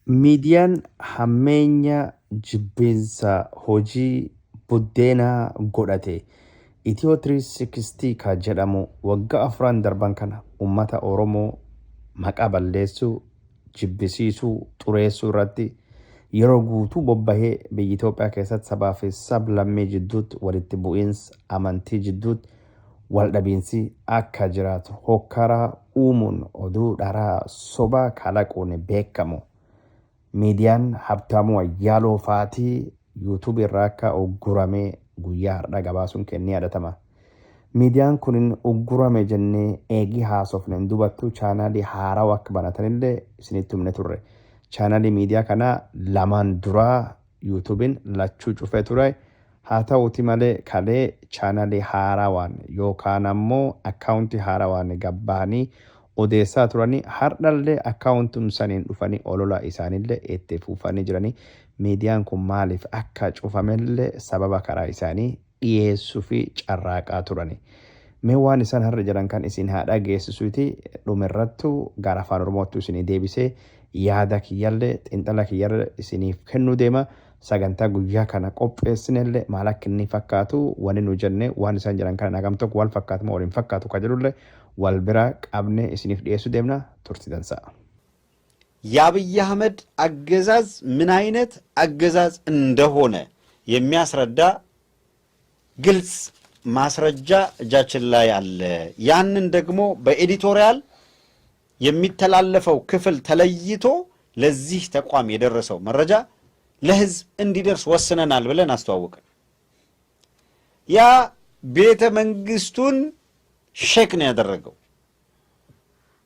Miidiyaan hammeenya jibbiinsa hojii buddeenaa godhate Ethio 360 ka jedhamu waggaa 4n darban kana ummata Oromoo maqaa balleessuu, jibbisiisuu, xureessuu irratti yeroo guutuu bobbahee biyya Itoophiyaa keessatti sabaa fi sab lammii jidduutti walitti bu'iinsa, amantii jidduutti wal dhabiinsi akka jiraatu hokkara uumuun oduu dharaa sobaa kalaquun beekamu. Miidiyaan Habtaamuu Ayyaaloo faatii YouTube irraa akka uggurame guyyaa har'aa gabaasuun keenya ni yaadatama. Miidiyaan kun uggurame jennee eegii haasofneen dubattuu chaanaalii haarawa akka banatanillee isinitti himne turre. Chaanaalii miidiyaa kanaa lamaan duraa YouTube'n lachuu cufee ture. Haa ta'uuti malee kalee chaanalii haarawaan yookaan ammoo akkaawuntii haarawaan gabbahanii odeessaa turanii hardhallee akkaawuntum saniin dhufanii olola isaanillee itti fufanii jiranii. Miidiyaan kun maaliif akka cufamellee sababa karaa isaanii dhiyeessuufi carraaqaa turani. Mee waan isaan har'a jedhan kan isin haa dhageessisuuti dhumirrattu gara afaan Oromoottu isinii deebisee yaada kiyyallee xiinxala kiyyallee isiniif kennuu deema. Sagantaa guyyaa kana qopheessinellee maal akka inni fakkaatu wanni nu jenne waan isaan jedhan kana hagam tokko wal fakkaatu moo wal hin fakkaatu ka jedhullee wal bira qabnee isiniif dhiyeessuu deemna turtii dansaa. የአብይ አህመድ አገዛዝ ምን አይነት አገዛዝ እንደሆነ የሚያስረዳ ግልጽ ማስረጃ እጃችን ላይ አለ። ያንን ደግሞ በኤዲቶሪያል የሚተላለፈው ክፍል ተለይቶ ለዚህ ተቋም የደረሰው መረጃ ለሕዝብ እንዲደርስ ወስነናል ብለን አስተዋወቅን። ያ ቤተ መንግስቱን shake ነው ያደረገው።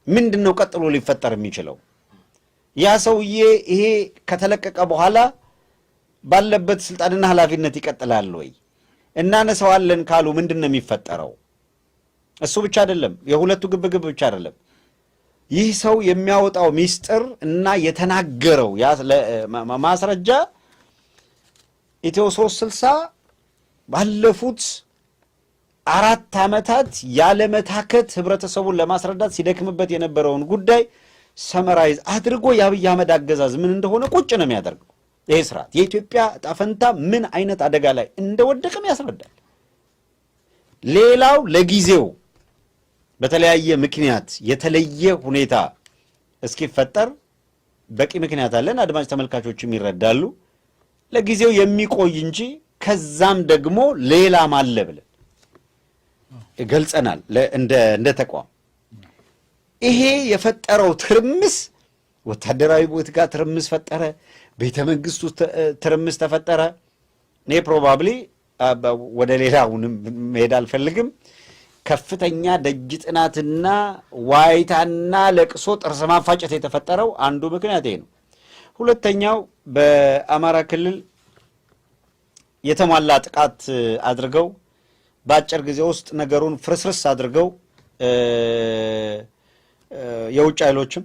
ምንድን ነው ቀጥሎ ሊፈጠር የሚችለው? ያ ሰውዬ ይሄ ከተለቀቀ በኋላ ባለበት ስልጣንና ኃላፊነት ይቀጥላል ወይ? እናነሳዋለን ካሉ ምንድን ነው የሚፈጠረው? እሱ ብቻ አይደለም፣ የሁለቱ ግብግብ ብቻ አይደለም። ይህ ሰው የሚያወጣው ሚስጥር እና የተናገረው ማስረጃ ኢትዮ 360 ባለፉት 4 ዓመታት ያለመታከት ህብረተሰቡን ለማስረዳት ሲደክምበት የነበረውን ጉዳይ summarize አድርጎ የአብይ አህመድ አገዛዝ ምን እንደሆነ ቁጭ ነው የሚያደርገው። ይሄ ስርዓት የኢትዮጵያ ዕጣ ፈንታ ምን አይነት አደጋ ላይ እንደወደቀም ያስረዳል። ሌላው ለጊዜው በተለያየ ምክንያት የተለየ ሁኔታ እስኪፈጠር በቂ ምክንያት አለን፣ አድማጭ ተመልካቾችም ይረዳሉ። ለጊዜው የሚቆይ እንጂ ከዛም ደግሞ ሌላም አለ ብለን ገልጸናል እንደ ተቋም። ይሄ የፈጠረው ትርምስ ወታደራዊ ቦት ጋር ትርምስ ፈጠረ፣ ቤተ መንግስቱ ትርምስ ተፈጠረ። እኔ probably ወደ ሌላውንም መሄድ አልፈልግም። ከፍተኛ ደጅ ጥናትና ዋይታና ለቅሶ ጥርስ ማፋጨት የተፈጠረው አንዱ ምክንያት ይሄ ነው። ሁለተኛው በአማራ ክልል የተሟላ ጥቃት አድርገው በአጭር ጊዜ ውስጥ ነገሩን ፍርስርስ አድርገው የውጭ ኃይሎችም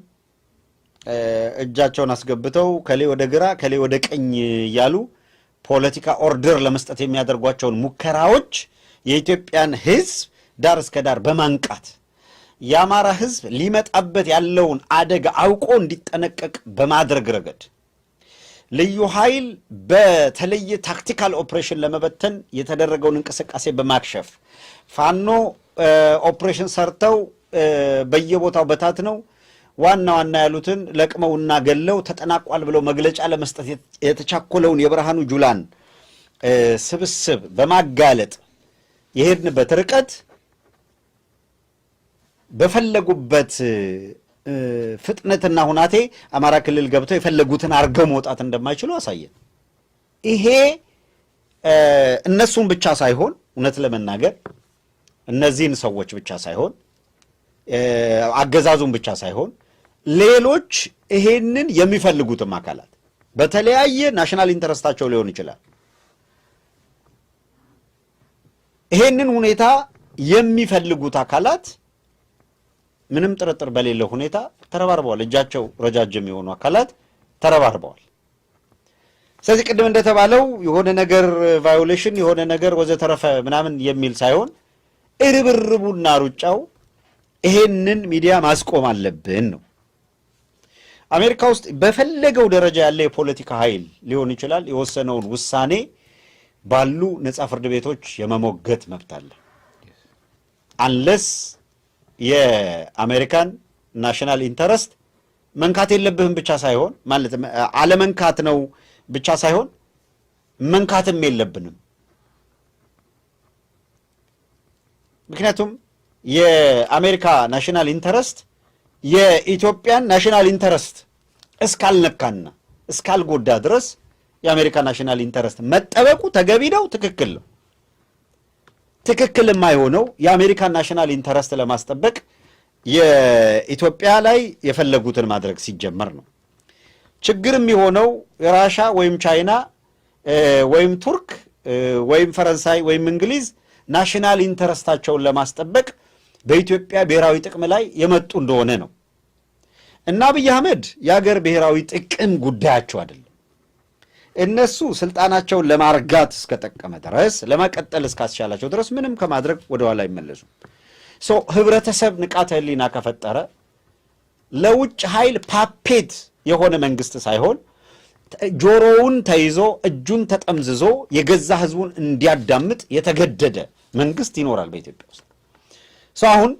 እጃቸውን አስገብተው ከሌ ወደ ግራ ከሌ ወደ ቀኝ እያሉ ፖለቲካ order ለመስጠት የሚያደርጓቸውን ሙከራዎች የኢትዮጵያን ሕዝብ ዳር እስከ ዳር በማንቃት የአማራ ሕዝብ ሊመጣበት ያለውን አደጋ አውቆ እንዲጠነቀቅ በማድረግ ረገድ ልዩ ኃይል በተለየ tactical operation ለመበተን የተደረገውን እንቅስቃሴ በማክሸፍ ፋኖ ኦፕሬሽን ሰርተው በየቦታው በታትነው ዋና ዋና ያሉትን ለቅመውና ገለው ተጠናቋል ብለው መግለጫ ለመስጠት የተቻኮለውን የብርሃኑ ጁላን ስብስብ በማጋለጥ የሄድንበት ርቀት በፈለጉበት ፍጥነትና ሁናቴ አማራ ክልል ገብተው የፈለጉትን አርገው መውጣት እንደማይችሉ አሳየን። ይሄ እነሱን ብቻ ሳይሆን እውነት ለመናገር እነዚህን ሰዎች ብቻ ሳይሆን አገዛዙን ብቻ ሳይሆን ሌሎች ይሄንን የሚፈልጉትም አካላት በተለያየ national interest ኣቸው ሊሆን ይችላል። ይሄንን ሁኔታ የሚፈልጉት አካላት ምንም ጥርጥር በሌለው ሁኔታ ተረባርበዋል። እጃቸው ረጃጅም የሆኑ አካላት ተረባርበዋል። ስለዚህ ቅድም እንደተባለው የሆነ ነገር violation የሆነ ነገር ወዘተረፈ ምናምን የሚል ሳይሆን እርብርቡና ሩጫው ይሄንን ሚዲያ ማስቆም አለብን ነው። አሜሪካ ውስጥ በፈለገው ደረጃ ያለ የፖለቲካ ኃይል ሊሆን ይችላል የወሰነውን ውሳኔ ባሉ ነፃ ፍርድ ቤቶች የመሞገት መብት አለ። Unless የአሜሪካን national interest መንካት የለብህም ብቻ ሳይሆን፣ ማለት አለመንካት ነው ብቻ ሳይሆን መንካትም የለብንም። ምክንያቱም የአሜሪካ national interest የኢትዮጵያን national interest እስካልነካና እስካልጎዳ ድረስ የአሜሪካ national interest መጠበቁ ተገቢ ነው፣ ትክክል ነው። ትክክል የማይሆነው የአሜሪካን national interest ለማስጠበቅ የኢትዮጵያ ላይ የፈለጉትን ማድረግ ሲጀመር ነው። ችግር የሚሆነው ራሻ ወይም ቻይና ወይም ቱርክ ወይም ፈረንሳይ ወይም እንግሊዝ national interest ኣቸውን ለማስጠበቅ በኢትዮጵያ ብሔራዊ ጥቅም ላይ የመጡ እንደሆነ ነው። እና አብይ አህመድ የአገር ብሔራዊ ጥቅም ጉዳያቸው አይደለም። እነሱ ስልጣናቸውን ለማርጋት እስከጠቀመ ድረስ፣ ለመቀጠል እስካስቻላቸው ድረስ ምንም ከማድረግ ወደኋላ አይመለሱም። So ህብረተሰብ ንቃተ ህሊና ከፈጠረ ለውጭ ኃይል puppet የሆነ መንግስት ሳይሆን ጆሮውን ተይዞ እጁን ተጠምዝዞ የገዛ ህዝቡን እንዲያዳምጥ የተገደደ መንግስት ይኖራል በኢትዮጵያ ውስጥ። So አሁን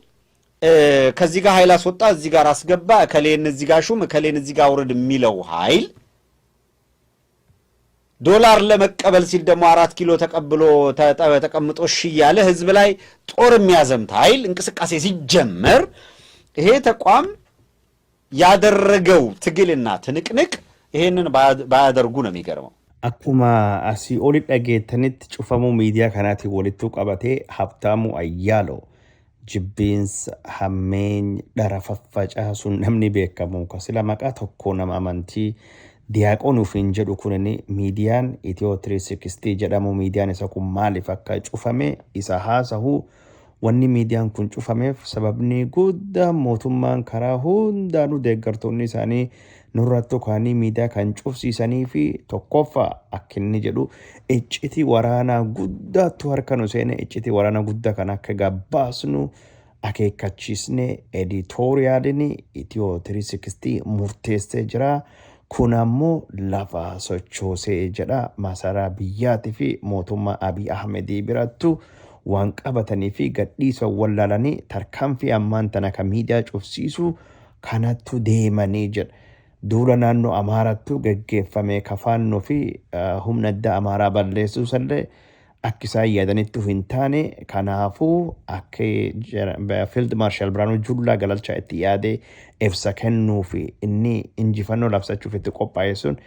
ከዚህ ጋር ኃይል አስወጣ፣ እዚህ ጋር አስገባ፣ እከሌን እዚህ ጋር ሹም፣ እከሌን እዚህ ጋር አውርድ የሚለው ኃይል ዶላር ለመቀበል ሲል ደግሞ 4 ኪሎ ተቀብሎ ተቀምጦ እሺ እያለ ህዝብ ላይ ጦር የሚያዘምት ኃይል እንቅስቃሴ ሲጀመር ይሄ ተቋም ያደረገው ትግልና ትንቅንቅ ይሄንን ባያደርጉ ነው የሚገርመው። Akkuma asii oli dhageettanitti cufamuu miidiyaa kanaatiin walitti qabatee Habtaamuu Ayyaaloo jibbiinsa, hammeenya, dhara faffacaasuun namni beekamu ka sila maqaa tokko nama amantii diyaaqoon ofiin jedhu kunin miidiyaan Itiyoo 360 jedhamu miidiyaan isa kun maaliif akka cufame isa haasa'u. Wanni miidiyaan kun cufameef sababni guddaa mootummaan karaa hundaanuu deeggartoonni isaanii nurratti kaanii miidiyaa kan cufsiisanii fi tokkoffaa akka inni jedhu iccitii waraanaa guddaatu harka nu seene, iccitii waraanaa guddaa kan akka gabbaasnu akeekkachiisne editorial-iin Itiyoo 360 murteessee jira. Kun ammoo lafa sochoosee jedha, masaraa biyyaatii fi mootummaa Abiy Ahmedii birattu waan qabatanii fi gadhiisa wallaalanii tarkaanfii ammaan tana kan miidiyaa cufsiisuu kanattu deemanii jedha. Duula naannoo Amaarattu geggeeffame kafaannoo fi humna addaa Amaaraa balleessuu sallee akka isaan yaadanitti hin taane, kanaafuu akka Field Marshal Biraanuu Juulaa Galalchaa itti yaadee ibsa kennuu fi inni injifannoo labsachuuf itti qophaa'e sun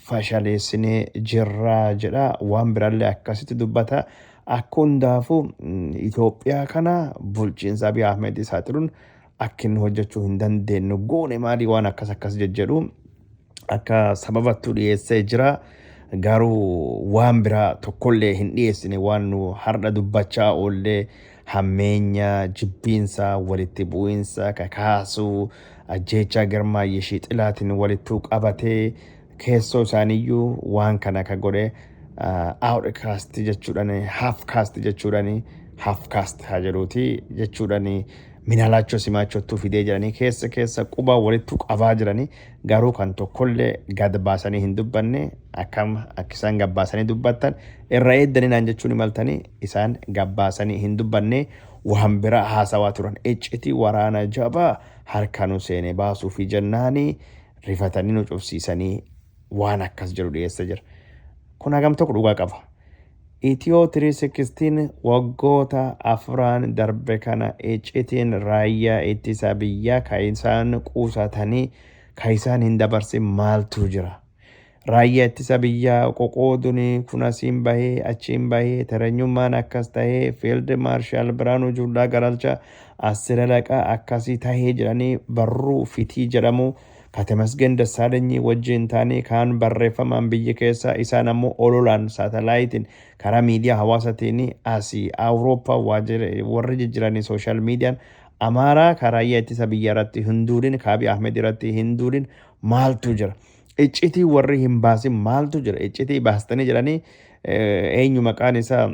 fashaleessinee jirraa jedha. Waan biraallee akkasitti dubbata. Akka hundaafuu Itoophiyaa kana bulchiinsa Abiy Ahmed saaxiluun akka inni hojjechuu hin dandeenye goone maalii waan akkas akkas jejjedhu akka sababattuu dhiyeessee jira. Garuu waan biraa tokkollee hin dhiyeessine. Waan nu har'a dubbachaa oollee hammeenya, jibbiinsa, walitti bu'iinsa kakaasuu, ajjeechaa Girmaa Yeshii Xilaatiin walittuu qabatee keessoo isaaniiyyuu waan kana ka godhe outcast jechuudhaan, half caste jechuudhaan, half caste haa jedhuuti jechuudhaan, minalaachoo simaachottuu fidee jiranii keessa keessa quba walittuu qabaa jiranii, garuu kan tokkollee gad baasanii hin dubbanne. Akkam akka isaan gabbaasanii dubbattan irra eeddanii naan jechuun imaltanii isaan gabbaasanii hin dubbanne. Waan biraa haasawaa turan. Iccitii waraana jabaa harka nu seene baasuu fi jennaanii rifatanii nu cufsiisanii waan akkas jedhu dhiyeessa jira. Kun hagam tokko dhugaa qaba? Itiyoo 360 waggoota 4 darbe kana iccitiin raayyaa ittisa biyyaa kan isaan qusatanii kan isaan hin dabarsin maaltu jira? Raayyaa ittisa biyyaa qoqooduun kun asiin bahee achiin bahee tareenyummaan akkas tahee Field Marshal Biraanuu Juulaa Galalchaa asira laqaa akkasii tahee jedhanii barruu fitii jedhamu Katemasgen Dassaalanyii wajjin ta'anii kaan barreeffamaan biyya keessa, isaan ammoo ololaan saatalaayitiin karaa miidiyaa hawaasaatiin asii Awurooppaa warri jijjiiranii social media-n Amaaraa karaa raayyaa ittisa biyyaa irratti hin duulin, Abiy Ahmed irratti hin duulin maaltu jira? Iccitii warri hin baasin maaltu jira? Iccitii baastanii jedhanii eenyu maqaan isaa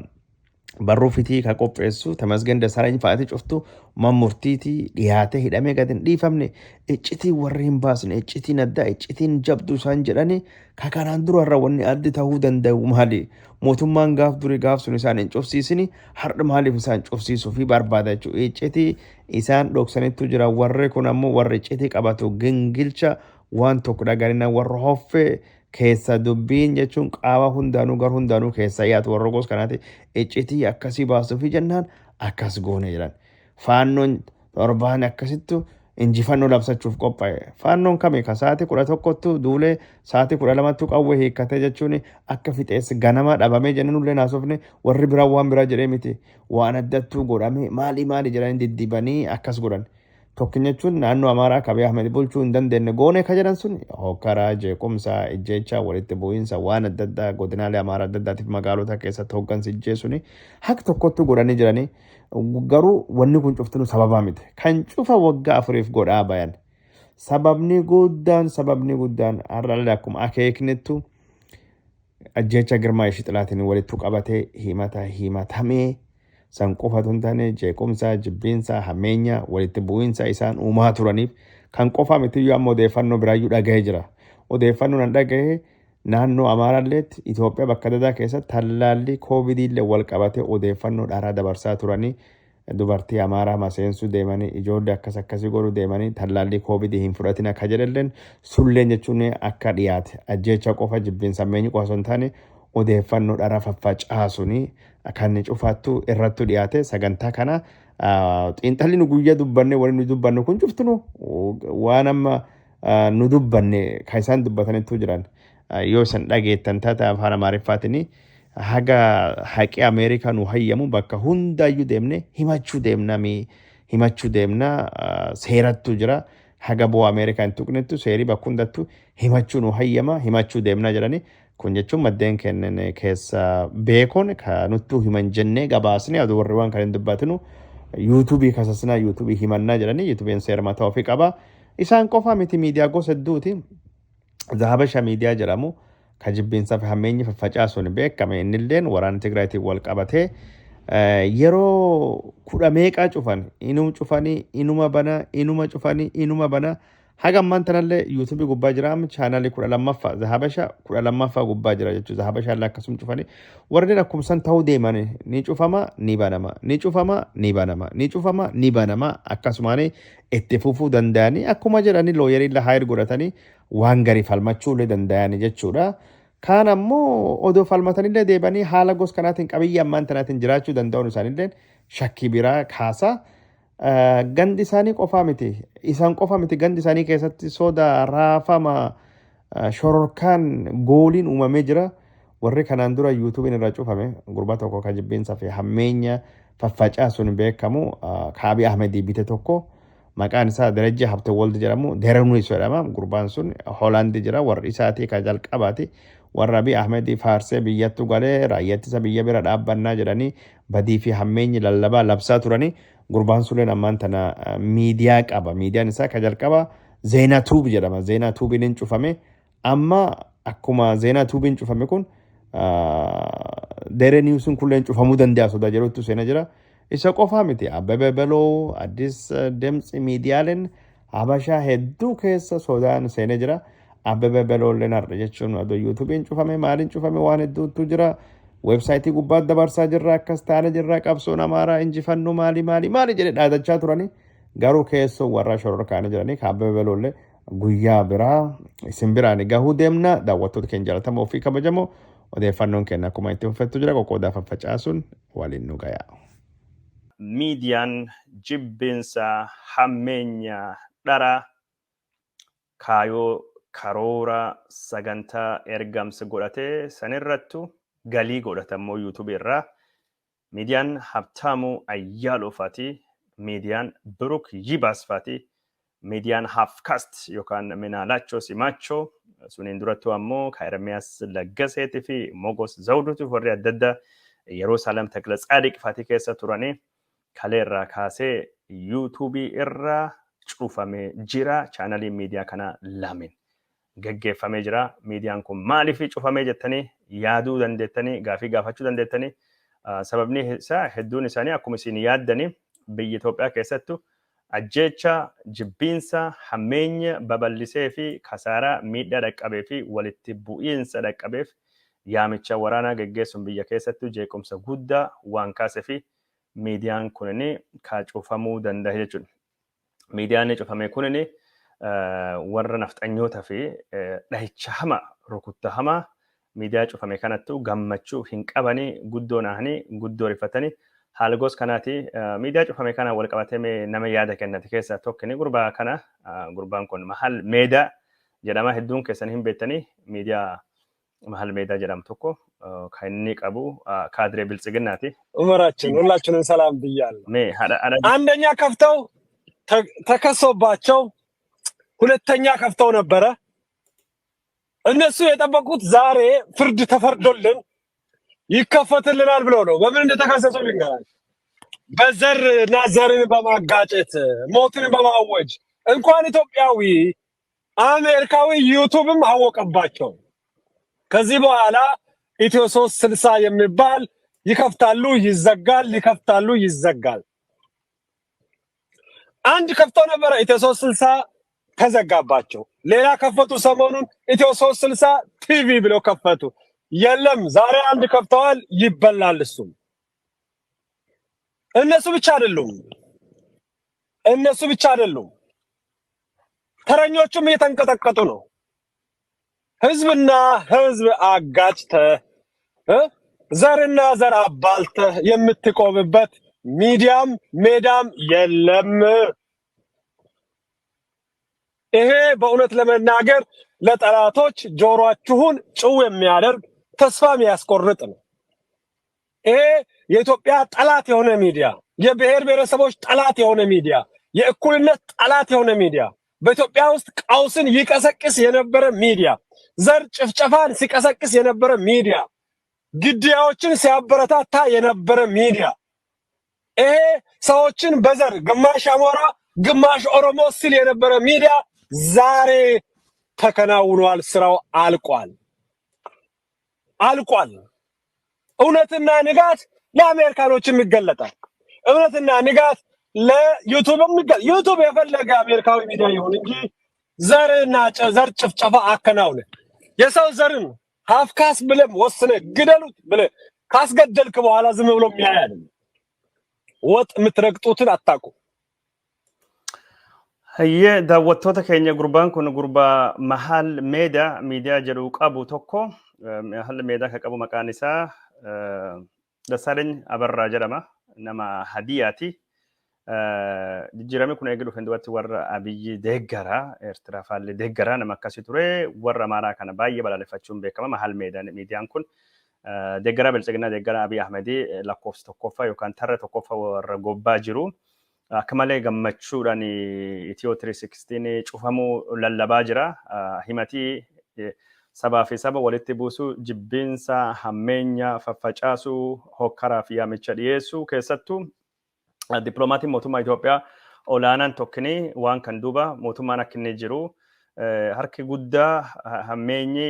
Barruu fitii ka qopheessu Tamasgen Dassaalany fa'aati cuftu man murtiitii dhiyaatee hidhamee gad hin dhiifamne. Iccitii warri hin baasne, iccitiin addaa, iccitiin jabdu isaan jedhani ka kanaan dura irra wanni addi ta'uu danda'u maali? Mootummaan gaaf duri gaaf sun isaan hin cufsiisini, har'a maaliif isaan cufsiisuu fi barbaada jechuudha. Iccitii isaan dhoksanittu jira. Warri kun ammoo warri iccitii qabatu gingilcha waan tokko dhaganina warra hoffee keessa dubbiin jechuun qaama hundaanuu gar hundaanuu keessa yaatu warra gos kanaati iccitii akkasii baasuufi jennaan akkas goone jedhan. Faannoon torbaan akkasittu injifannoo labsachuuf qophaa'e. Faannoon kami ka sa'aatii 11ttu duulee sa'aatii 12ttu qawwee hiikkatee jechuun akka fixeessa ganama dhabamee jennaan ullee naasofne, warri biraa waan biraa jedhee miti. Waan addattuu godhamee maali maali jedhanii diddibanii akkas godhan. Tokkin jechuun naannoo Amaaraa akka Abiy Ahmed bulchuu hin dandeenye goone ka jedhan sun hokkaraa, jeequmsa, ijjeechaa, walitti bu'iinsa waan adda addaa godinaalee Amaaraa adda addaatiif magaalota keessatti hoggansi ijjeessuun haq tokkottu godhanii jiranii. Garuu wanni kun cuftinu sababaa miti. Kan cufa waggaa 4f godhaa bayan. Sababni guddaan har'allee akkuma akeeknettu ajjeecha Girmaa Yeshixilaatiin walittu qabatee himata himatamee san qofatu hin taane, jeequmsa, jibbiinsa, hammeenya, walitti bu'iinsa isaan uumaa turaniif kan qofaa mitiyyuu amma odeeffannoo biraayyuu dhagahee jira. Odeeffannoo nan dhagahe naannoo Amaaraalleetti Itoophiyaa bakka adda addaa keessatti tallaalli koovidiillee wal qabatee odeeffannoo dharaa dabarsaa turanii, dubartii Amaaraa maseensuu deemanii, ijoollee akkas akkasii godhuu deemanii, tallaallii koovidii hin fudhatin akka jedhalleen sulleen jechuun akka dhiyaate. Ajjeecha qofa, jibbiinsa, hammeenyi qofa osoo hin taane odeeffannoo dharaa faffacaasuun kan cufattu irrattu dhiyaate. Sagantaa kana xiinxalli nu guyyaa dubbanne, wani nu dubbannu kun cuftunu waan amma nu dubbanne kan isaan dubbatanittu jiran. Yoo isan dhageettan taate afaan Amaariffaatiin haga haqi Ameerikaa nu hayyamu bakka hundaayyuu deemne himachuu deemna, himachuu deemna, seerattu jira, haga bu'aa Ameerikaa hin tuqnettu seerii bakka hundattu himachuu nu hayyama, himachuu deemna jedhani. Kun jechuun maddeen kennan keessa beekon ka nuttuu himan jennee gabaasne, aduu warri waan kan hin dubbatinu yuutuubii kasasnaa, yuutuubii himannaa jedhanii, yuutuubiin seera mataa ofii qaba. Isaan qofa miti, miidiyaa gosa hedduuti. Zahabasha miidiyaa jedhamu ka jibbiinsaa fi hammeenyi faffacaasuun beekame innilleen waraana Tigraayitiin wal qabatee yeroo kudha meeqaa cufan, inuma cufanii inuma bana, inuma cufanii inuma bana. Haga ammaan tanallee yuutuubii gubbaa jira. Amma chaanaalii 12ffaa, Zahabasha 12ffaa gubbaa jira jechuudha. Zahabasha illee akkasuma cufanii warreen akkuma san ta'uu deeman, ni cufama ni banama, ni cufama ni banama, ni cufama ni banama, akkasumaan itti fufuu danda'anii akkuma jedhanii lawyerii illee hire godhatanii waan garii falmachuu illee danda'anii jechuudha. Kaan ammoo odoo falmatanillee deebanii haala gos kanaatiin qabiyyee ammaan tanaatiin jiraachuu danda'uun isaanillee shakkii biraa kaasa. Gandi isaanii qofaa miti. Isaan qofa miti, gandi isaanii keessatti soda raafama shororkaan gooliin uumamee jira. Warri kanaan dura yuutuubiin irra cufame gurbaa tokko kan jibbiinsaa fi hammeenya faffacaasuun beekamu Kaabii Ahmedii bite tokko maqaan isaa Darajjee Habtewold jedhamu, Derenuis jedhama. Gurbaan sun Hoolaandi jira, warri isaatii kan jalqabaati. Warra Abiy Ahmedii faarsee biyyattu galee raayyaa ittisa biyya bira dhaabbannaa jedhanii badii fi hammeenyi lallabaa labsaa turanii. Gurbaan suleen ammaan tana miidiyaa qaba. Miidiyaan isaa kan jalqaba Zeenaa Tuub jedhama. Zeenaa Tuubiin hin cufame. Amma akkuma Zeenaa Tuubiin cufame kun Dere Newsin kulleen cufamuu danda'a sodaa jedhutu seena jira. Isa qofaa miti. Abbebe Beloo, Addis Demtsi, miidiyaaleen Habashaa hedduu keessa sodaan seenee jira. Abbebe Beloolleen har'a jechuun adoo yuutuubiin cufame, maaliin cufame, waan hedduutu jira. Weebsaayitii gubbaatti dabarsaa jirra, akkas taane jirra, qabsoon Amaaraa injifannoo maali maali maali jedhee dhaadachaa turanii, garuu keessoo warra shororkaanii jiranii ka Abbebe Beloollee guyyaa biraa isin biraan gahuu deemna. Daawwattoota keenya jaallatamoo fi kabajamoo, odeeffannoon keenya akkuma itti fufettu jira. Qoqqoodaa faffacaasuun waliin nu gayaa. Miidiyaan jibbinsa, hammeenya, dhara kaayoo, karoora, sagantaa ergamsa godhatee sanirrattu galii godhata immoo yuutuubii irraa. Miidiyaan Habtaamuu Ayyaaloo faati, miidiyaan Biruk Yibaas faati, miidiyaan Hafkast yookaan Minaalaachoo Simaachoo suniin durattuu ammoo ka Ermiyaas Laggaseetii fi Mogos Zawduutii warri adda addaa yeroo Saalem Takla Tsaadiq faatii keessa turanii kalee irraa kaasee yuutuubii irraa cufamee jira. Chaanaliin miidiyaa kanaa lameen geggeeffamee jira. Miidiyaan kun maaliif cufamee jettanii yaaduu dandeettanii, gaafii gaafachuu dandeettanii. Sababni isaa hedduun isaanii akkuma isin yaaddani biyya Itoophiyaa keessattu ajjeecha, jibbiinsa, hammeenya babal'isee fi kasaaraa miidhaa dhaqqabee fi walitti bu'iinsa dhaqqabeef yaamicha waraanaa geggeessuun biyya keessattu jeequmsa guddaa waan kaasee fi miidiyaan kunin ka cufamuu danda'e jechuudha. Miidiyaan cufame kunin warra nafxanyoota fi dhahicha hama rukutta hamaa miidiyaa cufame kanattu gammachuu hin qabanii, guddoo nahanii, guddoo rifatanii haala gos kanaati. Miidiyaa cufame kana wal qabatee nama yaada kennate keessaa tokko gurbaa kana. Gurbaan kun Mahal Meedaa jedhama. Hedduun keessan hin beektanii. Miidiyaa Mahal Meedaa jedhamu tokko kan inni qabu kaadiree Biltsiginnaati. ኡመራችን ሁላችሁንም ሰላም ብያለሁ። Mee haadha haadha አንደኛ ከፍተው ተከሶባቸው ሁለተኛ ከፍተው ነበረ። እነሱ የጠበቁት ዛሬ ፍርድ ተፈርዶልን ይከፈትልናል ብለው ነው። በምን እንደተከሰሱ ልንገራችሁ። በዘር እና ዘርን በማጋጨት፣ ሞትን በማወጅ። እንኳን ኢትዮጵያዊ አሜሪካዊ ዩቱብም አወቀባቸው። ከዚህ በኋላ ኢትዮ 360 የሚባል ይከፍታሉ፣ ይዘጋል፣ ይከፍታሉ፣ ይዘጋል። አንድ ከፍተው ነበረ፣ ኢትዮ 360 ተዘጋባቸው። ሌላ ከፈቱ። ሰሞኑን ኢትዮ 360 ቲቪ ብለው ከፈቱ። የለም፣ ዛሬ አንድ ከፍተዋል፣ ይበላል። እሱም እነሱ ብቻ አይደሉም፣ እነሱ ብቻ አይደሉም። ተረኞቹም እየተንቀጠቀጡ ነው። ህዝብና ህዝብ አጋጭተህ ዘርና ዘር አባልተህ የምትቆምበት ሚዲያም ሜዳም የለም። ይሄ በእውነት ለመናገር ለጠላቶች ጆሮአችሁን ጭው የሚያደርግ፣ ተስፋ የሚያስቆርጥ ነው። ይሄ የኢትዮጵያ ጠላት የሆነ ሚዲያ፣ የብሔር ብሔረሰቦች ጠላት የሆነ ሚዲያ፣ የእኩልነት ጠላት የሆነ ሚዲያ፣ በኢትዮጵያ ውስጥ ቀውስን ይቀሰቅስ የነበረ ሚዲያ፣ ዘር ጭፍጨፋን ሲቀሰቅስ የነበረ ሚዲያ፣ ግድያዎችን ሲያበረታታ የነበረ ሚዲያ፣ ይሄ ሰዎችን በዘር ግማሽ አማራ ግማሽ ኦሮሞ ሲል የነበረ ሚዲያ ዛሬ ተከናውኗል። ስራው አልቋል፣ አልቋል። እውነትና ንጋት ለአሜሪካኖችም ይገለጣል። እውነትና ንጋት ለዩቱብም ይገለጣል። ዩቱብ የፈለገ አሜሪካዊ ሚዲያ ይሁን እንጂ ዘርና ዘር ጭፍጨፋ አከናውነ፣ የሰው ዘርን half caste ብለህ ወስነህ ግደሉት ብለህ ካስገደልክ በኋላ ዝም ብሎ የሚያይ አይደለም። ወጥ የምትረግጡትን አታውቁም። Hayyee, daawwattoota keenya, gurbaan kun gurbaa Mahal Meedaa miidiyaa jedhu qabu tokko. Mahal Meedaa kan qabu maqaan isaa Dassaaleny Abarraa jedhama. Nama Hadiyaati. Jijjiiramni kun eega dhufeen duubatti warra Abiyyi deeggaraa, Eertiraa faallee deeggaraa nama akkasii ture. Warra Amaaraa kana baay'ee balaaleffachuun beekama. Mahal Meedaa miidiyaan kun deeggaraa Biltsiginnaa, deeggaraa Abiy Ahmedii lakkoofsa tokkoffaa yookaan tarree tokkoffaa warra gobbaa jiru. Akka malee gammachuudhaan Itiyoo 360 cufamuu lallabaa jira. Himatii sabaa fi saba walitti buusuu, jibbiinsa, hammeenya faffacaasuu, hokkaraa fi yaamicha dhiyeessuu keessattuu dippiloomaatiin mootummaa Itoophiyaa olaanaan tokkini waan kan duuba mootummaan akka inni jiru harki guddaa hammeenyi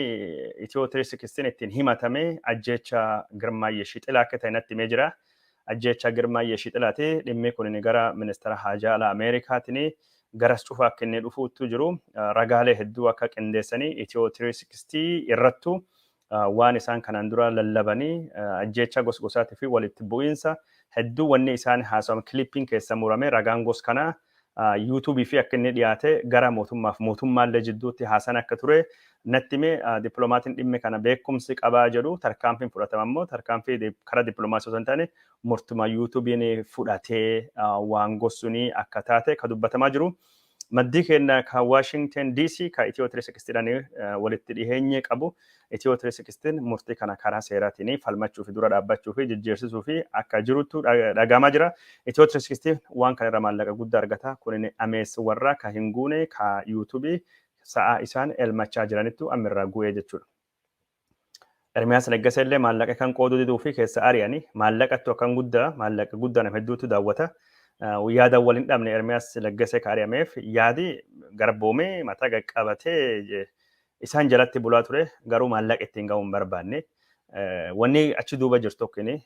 Itiyoo 360 ittiin himatame ajjeecha Girmaa Yeshixilaa akka ta'e natti himee jira. Ajjeecha Girmaa Yeshixilaati. Dhimmi kun gara ministeera haajaa alaa Ameerikaatiin garas cufa akka inni dhufuutu jiru. Ragaalee hedduu akka qindeessanii Itiyoo 360 irrattu waan isaan kanaan dura lallabanii ajjeecha gosgosaatii fi walitti bu'iinsa hedduu wanni isaan haasawan kiliippiin keessa murame ragaan gos kanaa yuutuubii fi akka inni dhiyaate gara mootummaaf mootummaallee jidduutti haasan akka ture natti hime. Dippiloomaatiin dhimmi kana beekumsi qabaa jedhu, tarkaanfiin fudhatama immoo tarkaanfii karaa dippiloomaasii osoo hin taane murtuma yuutuubiin fudhatee waan gossunii akka taate ka dubbatamaa jiru. Maddii keenya ka Washington DC ka Itiyoo 360 dhaan walitti dhiheenye qabu, Itiyoo 360 murtii kana karaa seeraatiin falmachuu fi dura dhaabbachuu fi jijjiirsisuu fi akka jirutu dhagahamaa jira. Itiyoo 360 waan kana irra maallaqa guddaa argata. Kunin ameessa warra ka hin guune ka yuutuubii sa'a isaan elmachaa jiranittu ammirraa gu'ee jechuudha. Ermiyaas Laggasee illee maallaqa kan qooduu diduu fi keessa ari'anii. Maallaqattu akkan guddaa, maallaqa guddaa nama hedduutu daawwata. Yaada wal hin dhabne. Ermiyaas Laggasee ka ari'ameef yaadi garboomee mataa qaqqabatee isaan jalatti bulaa ture, garuu maallaqa ittiin ga'uu hin barbaanne. Wanni achi duuba jirtu tokkini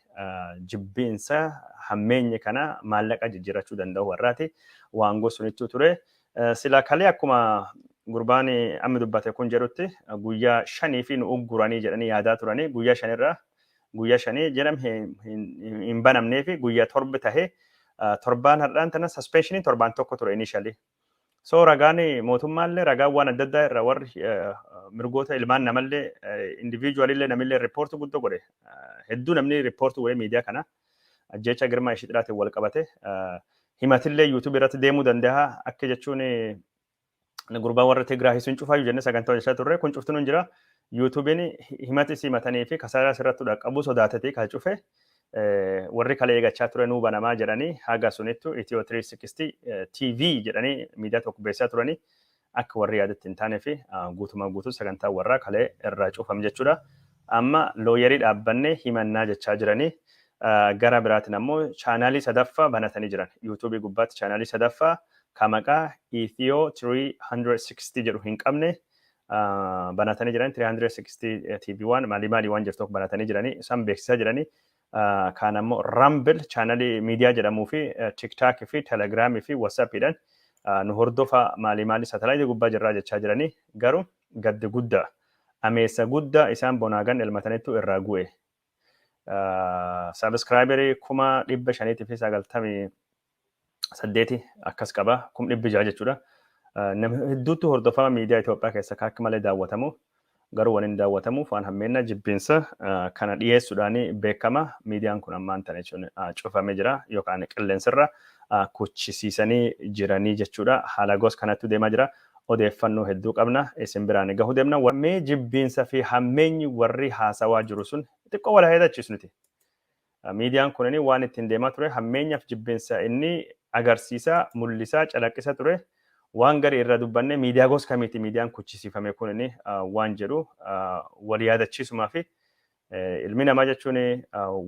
jibbiinsa hammeenyi kana maallaqa jijjiirachuu danda'u warraati. Waangoo sunittuu ture. Sila kalee akkuma gurbaan amma dubbate kun jedhutti guyyaa 5 fi nu ugguranii jedhanii yaadaa turanii, guyyaa 5rraa guyyaa 5 jedham hin banamnee fi guyyaa 7 tahee torbaan har'aan tana suspensioniin torbaan tokko ture initially. So ragaan mootummaallee, ragaan waan adda addaa irra warri mirgoota ilmaan namallee, individualillee, namillee report guddoo godhe, hedduu namni report godhe. Miidiyaa kana ajjecha Girmaa Yeshixilaatiin wal qabate himatillee YouTube irratti deemuu danda'a. Akka jechuun gurbaa warra Tigraay sun cufaayyuu jennee sagantaa hojjechaa turre kun cuftuun jira. YouTubeiin himati simatanii fi kasaaraa sirratti dhaqqabuu sodaatatee kan cufe. Warri kalee eegachaa ture nuu banamaa jedhanii haga sunittu Itiyoo 360 TV jedhanii miidiyaa tokko beeksisaa turanii akka warri yaadatti hin taane fi guutumaa guutuu sagantaa warraa kalee irraa cufam jechuudha. Amma lawyerii dhaabbannee himannaa jechaa jiranii. Gara biraatiin ammoo chaanaalii sadaffaa banatanii jiran. YouTubeii gubbaatti chaanaalii sadaffaa kan maqaa Ethio 360 jedhu hin qabne banatanii jiran. 360 TV waan maalii maalii waan jirtu tokko banatanii jiranii, isaan beeksisaa jiranii. Kaan ammoo Rumble chaanalii miidiyaa jedhamuu fi TikTok fi Telegramii fi WhatsAppiidhaan nu hordofa, maalii maalii saatalaayitii gubbaa jirraa jechaa jiranii. Garuu gaddi guddaa ameessa guddaa isaan bonaagan elmatanittu irraa gu'e. Subscriberii 598,000 akkas qaba, 600,000 jechuudha. Nama hedduutu hordofama miidiyaa Itoophiyaa keessa akka malee daawwatamu. Garuu waan hin daawwatamuuf waan hammeenna jibbiinsa kana dhiyeessuudhaan beekama. Miidiyaan kun ammaan tana jechuun cufamee jira yookaan qilleensarra kuchisiisanii jiranii jechuudha. Haala gos kanatti deemaa jira. Odeeffannoo hedduu qabna. Isin biraan gahuu deemna. Mee jibbiinsa fi hammeenyi warri haasawaa jiru sun xiqqoo wal yaadachiisu nuti. Miidiyaan kunin waan ittiin deemaa ture, hammeenyaaf jibbiinsa inni agarsiisaa, mul'isaa, calaqqisa ture. Waan gari irra dubbanne, miidiyaa gosa kamiiti miidiyaan kuchisiifame kunin waan jedhu wal yaadachiisumaa fi ilmi namaa jechuun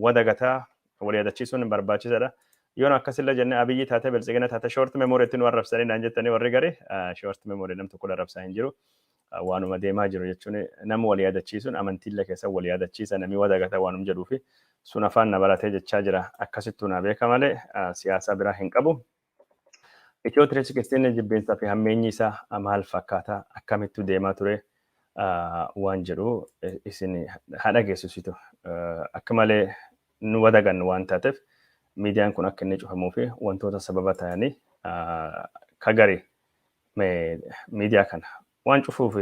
wadagataa, wal yaadachiisuun barbaachisaadha. Yoon akkasillee jennee Abiyyi taate, Biltsigina taate, short memory ittiin warrabsanii naan jettanii, warri gari short memory nam tokko arrabsaa hin jiru. Waanuma deemaa jiru jechuun nama wal yaadachiisuun amantiillee keessa wal yaadachiisa, namni wadagataa waanum jedhuu fi sun afaan na baratee jechaa jira. Akkasittuu na beeka malee siyaasa biraa hin qabu. Itiyoo 360 jibbiinsaa fi hammeenyi isaa maal fakkaata, akkamittu deemaa ture waan jedhu isin haa dhageessisitu. Akka malee nu wadagan waan taateef miidiyaan kun akka inni cufamuu fi wantoota sababa ta'anii kagari miidiyaa kana waan cufuuf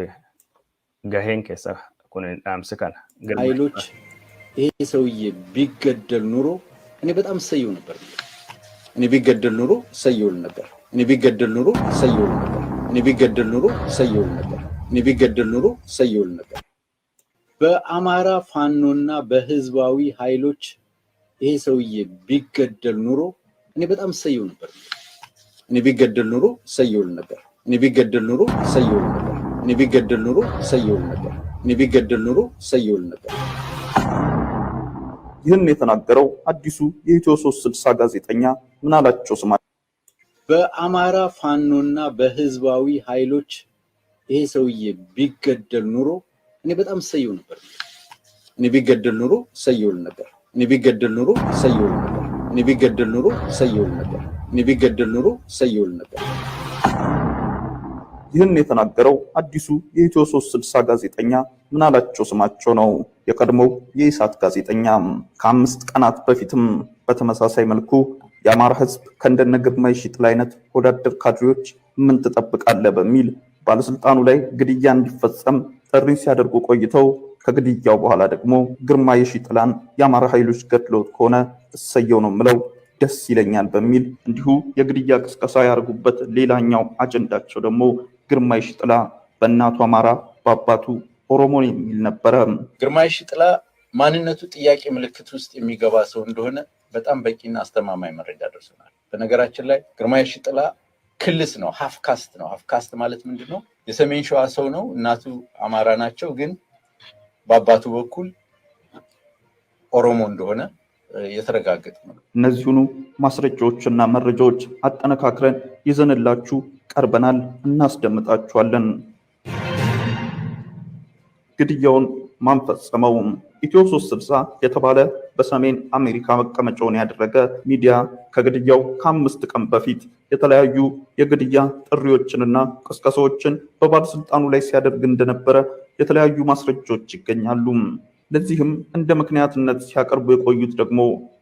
gaheen keessa kun dhaamsi kana. ኃይሎች ይሄ ሰውዬ ቢገደል ኑሮ እኔ በጣም እሰየው ነበር። እኔ ቢገደል ኑሮ እሰየው ነበር። እኔ ቢገደል ኑሮ እሰየው ነበር። እኔ ቢገደል ኑሮ እሰየው ነበር። እኔ ቢገደል ኑሮ እሰየው ነበር። በአማራ ፋኖና በህዝባዊ ኃይሎች ይሄ ሰውዬ ቢገደል ኑሮ እኔ በጣም እሰየው ነበር። እኔ ቢገደል ኑሮ እሰየው ነበር። እኔ ቢገደል ኑሮ እሰየው ነበር። እኔ ቢገደል ኑሮ እሰየው ነበር። እኔ ቢገደል ኑሮ እሰየው ነበር። ይህን የተናገረው አዲሱ የኢትዮ 360 ጋዜጠኛ ምናላቸው ስማ በአማራ ፋኖና በህዝባዊ ኃይሎች ይሄ ሰውዬ ቢገደል ኑሮ እኔ በጣም እሰየው ነበር። እኔ ቢገደል ኑሮ እሰየው ነበር። እኔ ቢገደል ኑሮ እሰየው ነበር። እኔ ቢገደል ኑሮ እሰየው ነበር። እኔ ቢገደል ኑሮ እሰየው ነበር። ይህን የተናገረው አዲሱ የኢትዮ 360 ጋዜጠኛ ምናላቸው ስማቸው ነው። የቀድሞው የኢሳት ጋዜጠኛ ከ5 ቀናት በፊትም በተመሳሳይ መልኩ የአማራ ሕዝብ ከእንደነ ግርማ የሺጥላ አይነት ሆዳደር ካድሬዎች ምን ትጠብቃለህ በሚል ባለስልጣኑ ላይ ግድያ እንዲፈጸም ጥሪ ሲያደርጉ ቆይተው ከግድያው በኋላ ደግሞ ግርማ የሺጥላን የአማራ ኃይሎች ገድለውት ከሆነ እሰየው ነው ምለው፣ ደስ ይለኛል በሚል እንዲሁ የግድያ ቅስቀሳ ያደርጉበት። ሌላኛው አጀንዳቸው ደግሞ ግርማ የሺጥላ በእናቱ አማራ በአባቱ ኦሮሞ የሚል ነበረ። ግርማ የሺጥላ ማንነቱ ጥያቄ ምልክት ውስጥ የሚገባ ሰው እንደሆነ በጣም በቂና አስተማማኝ መረጃ ደርሶናል። በነገራችን ላይ ግርማ የሺጥላ ክልስ ነው፣ half caste ነው። Half caste ማለት ምንድን ነው? የሰሜን ሸዋ ሰው ነው። እናቱ አማራ ናቸው፣ ግን በአባቱ በኩል ኦሮሞ እንደሆነ የተረጋገጠ ነው። እነዚሁኑ ማስረጃዎችና መረጃዎች አጠነካክረን ይዘንላችሁ ቀርበናል፣ እናስደምጣችኋለን። ግድያውን ማን ፈጸመው? ኢትዮ 360 የተባለ በሰሜን አሜሪካ መቀመጫውን ያደረገ ሚዲያ ከግድያው ከ5 ቀን በፊት የተለያዩ የግድያ ጥሪዎችንና ቅስቀሳዎችን በባለስልጣኑ ላይ ሲያደርግ እንደነበረ የተለያዩ ማስረጃዎች ይገኛሉ። ለዚህም እንደ ምክንያትነት ሲያቀርቡ የቆዩት ደግሞ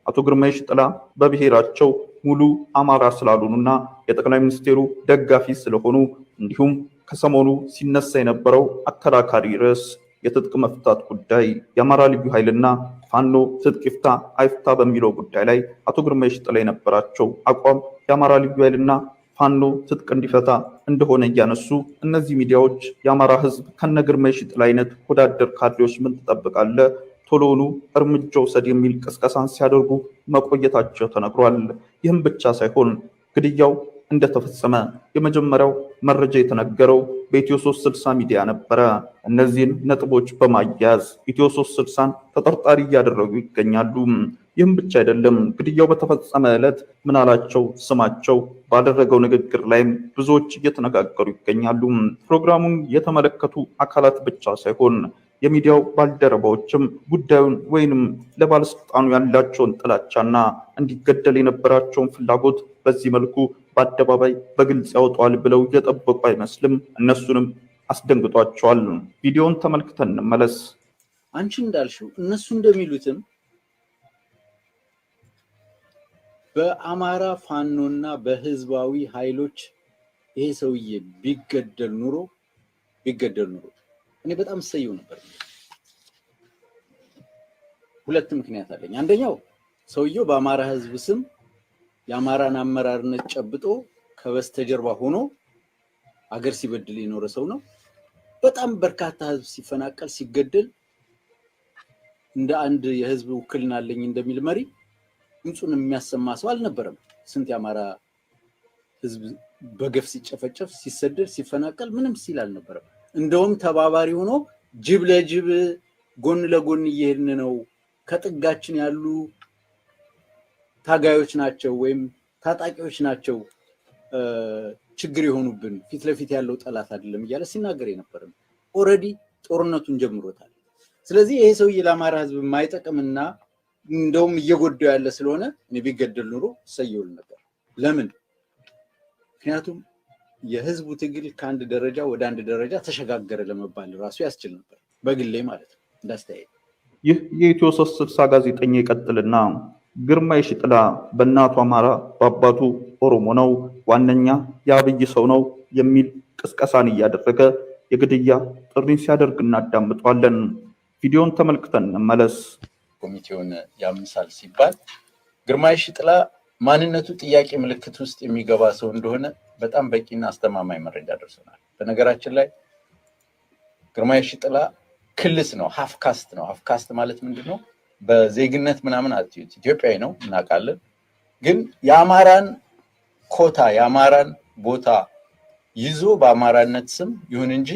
አቶ ግርማ የሺጥላ በብሔራቸው ሙሉ አማራ ስላልሆኑና የጠቅላይ ሚኒስቴሩ ደጋፊ ስለሆኑ፣ እንዲሁም ከሰሞኑ ሲነሳ የነበረው አከራካሪ ርዕስ የትጥቅ መፍታት ጉዳይ፣ የአማራ ልዩ ኃይልና ፋኖ ትጥቅ ይፍታ አይፍታ በሚለው ጉዳይ ላይ አቶ ግርማ የሺጥላ የነበራቸው አቋም የአማራ ልዩ ኃይልና ፋኖ ትጥቅ እንዲፈታ እንደሆነ እያነሱ እነዚህ ሚዲያዎች የአማራ ሕዝብ ከነ ግርማ የሺጥላ አይነት ሆዳደር ካድሬዎች ምን ትጠብቃለህ? ቶሎውኑ እርምጃ ውሰድ የሚል ቅስቀሳን ሲያደርጉ መቆየታቸው ተነግሯል። ይህም ብቻ ሳይሆን ግድያው እንደተፈጸመ የመጀመሪያው መረጃ የተነገረው በኢትዮ 360 ሚዲያ ነበረ። እነዚህን ነጥቦች በማያያዝ ኢትዮ 360ን ተጠርጣሪ እያደረጉ ይገኛሉ። ይህም ብቻ አይደለም። ግድያው በተፈጸመ ዕለት ምናላቸው ስማቸው ባደረገው ንግግር ላይም ብዙዎች እየተነጋገሩ ይገኛሉ። ፕሮግራሙን የተመለከቱ አካላት ብቻ ሳይሆን የሚዲያው ባልደረባዎችም ጉዳዩን ወይንም ለባለስልጣኑ ያላቸውን ጥላቻና እንዲገደል የነበራቸውን ፍላጎት በዚህ መልኩ በአደባባይ በግልጽ ያወጣዋል ብለው የጠበቁ አይመስልም። እነሱንም አስደንግጧቸዋል። ቪዲዮውን ተመልክተን እንመለስ። አንቺ እንዳልሽው እነሱ እንደሚሉትም በአማራ ፋኖና በህዝባዊ ኃይሎች ይሄ ሰውዬ ቢገደል ኑሮ እኔ በጣም እሰየው ነበር። ሁለት ምክንያት አለኝ። አንደኛው ሰውየው በአማራ ህዝብ ስም የአማራን አመራርነት ጨብጦ ከበስተጀርባ ሆኖ አገር ሲበድል የኖረ ሰው ነው። በጣም በርካታ ህዝብ ሲፈናቀል፣ ሲገደል እንደ አንድ የህዝብ ውክልና አለኝ እንደሚል መሪ ድምፁን የሚያሰማ ሰው አልነበረም። ስንት የአማራ ህዝብ በገፍ ሲጨፈጨፍ፣ ሲሰደድ፣ ሲፈናቀል ምንም ሲል አልነበረም። እንደውም ተባባሪ ሆኖ ጅብ ለጅብ ጎን ለጎን እየሄድን ነው፣ ከጥጋችን ያሉ ታጋዮች ናቸው ወይም ታጣቂዎች ናቸው ችግር የሆኑብን፣ ፊት ለፊት ያለው ጠላት አይደለም እያለ ሲናገር የነበረ ነው። Already ጦርነቱን ጀምሮታል። ስለዚህ ይሄ ሰውዬ ለአማራ ህዝብ የማይጠቅምና እንደውም እየጎዳው ያለ ስለሆነ እኔ ቢገደል ኑሮ እሰየው ነበር። ለምን? ምክንያቱም የህዝቡ ትግል ከአንድ ደረጃ ወደ አንድ ደረጃ ተሸጋገረ ለመባል ራሱ ያስችል ነበር፣ በግሌ ማለት ነው እንዳስተያየት። ይህ የኢትዮ 360 ጋዜጠኛ ይቀጥልና ግርማ የሺጥላ በእናቱ አማራ በአባቱ ኦሮሞ ነው፣ ዋነኛ የአብይ ሰው ነው የሚል ቅስቀሳን እያደረገ የግድያ ጥሪን ሲያደርግ እናዳምጠዋለን። ቪዲዮን ተመልክተን እንመለስ። ኮሚቴውን ያምሳል ሲባል ግርማ የሺጥላ ማንነቱ ጥያቄ ምልክት ውስጥ የሚገባ ሰው እንደሆነ በጣም በቂና አስተማማኝ መረጃ ደርሶናል። በነገራችን ላይ ግርማ የሺጥላ ክልስ ነው፣ half caste ነው። Half caste ማለት ምንድን ነው? በዜግነት ምናምን አትዩት፣ ኢትዮጵያዊ ነው እናውቃለን። ግን የአማራን ኮታ፣ የአማራን ቦታ ይዞ በአማራነት ስም ይሁን እንጂ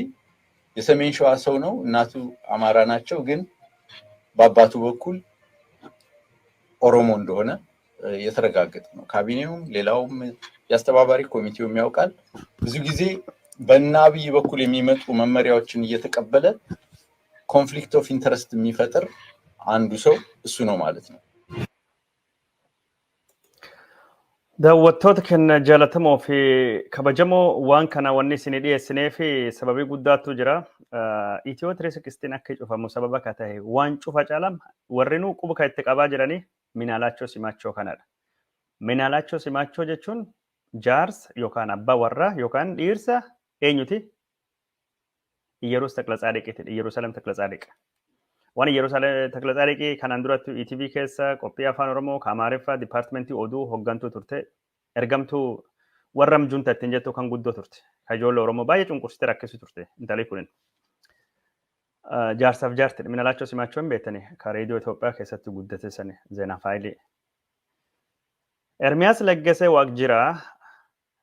የሰሜን ሸዋ ሰው ነው። እናቱ አማራ ናቸው፣ ግን በአባቱ በኩል ኦሮሞ እንደሆነ የተረጋገጠ ነው። ካቢኔውም ሌላውም የአስተባባሪ ኮሚቴውም ያውቃል። ብዙ ጊዜ በእነ አብይ በኩል የሚመጡ መመሪያዎችን እየተቀበለ conflict of interest የሚፈጥር አንዱ ሰው እሱ ነው ማለት ነው። Daawwattoota keenya jaallatamoo fi kabajamoo, waan kana wanni isinii dhiyeessinee fi sababii guddaatu jira. Itiyoo 360 akka cufamu sababa ka ta'e waan cufa caalam warri nu quba kan itti qabaa jiranii Minaalaachoo Simaachoo kanadha. Minaalaachoo Simaachoo jechuun jaarsa yookaan abbaa warraa yookaan dhiirsa eenyuti? Iyyerus Taklatsaadiqiiti. Iyyerusaalem Taklatsaadiq. Waan Iyyerusaalem Taklatsaadiqii kanaan duratti ETV keessa qophii Afaan Oromoo ka Amaariffaa dipaartimentii oduu hooggantuu turte, ergamtuu warra junta ittiin jettu kan guddoo turte. Ka ijoollee Oromoo baay'ee cunqursitee rakkisu turte intalli kunin. Jaarsaaf jaartidha. Minaalaachoo Simaachoo hin beektani, ka reediyoo Itoophiyaa keessatti guddate sani zeenaa faayilii. Ermiyaas Laggasee Waaqjiraa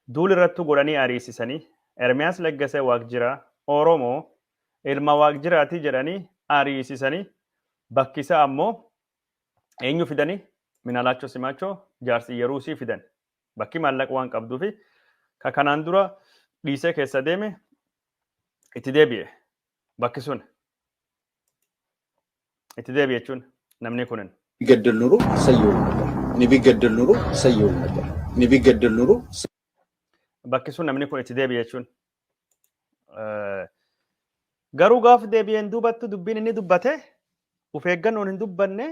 duul irrattuu godhanii ariisisanii, Ermiyaas Laggasee Waaqjiraa Oromoo ilma Waaqjiraatii jedhanii ariisisanii, bakki isaa ammoo eenyu fidanii? Minaalaachoo Simaachoo jaarsi Yeruusii fidan. Bakki maallaqa waan qabduufi ka kanaan dura dhiisee keessa deeme itti deebi'e bakki sun. Itti deebi jechuun namni kunin. ቢገደል ኑሮ እሰየው ነበር። እኔ ቢገደል ኑሮ እሰየው ነበር። እኔ ቢገደል ኑሮ Bakki sun namni kun itti deebi jechuun. Garuu gaafa deebi'een duubattu dubbiin inni dubbate of eeggannoon hin dubbanne.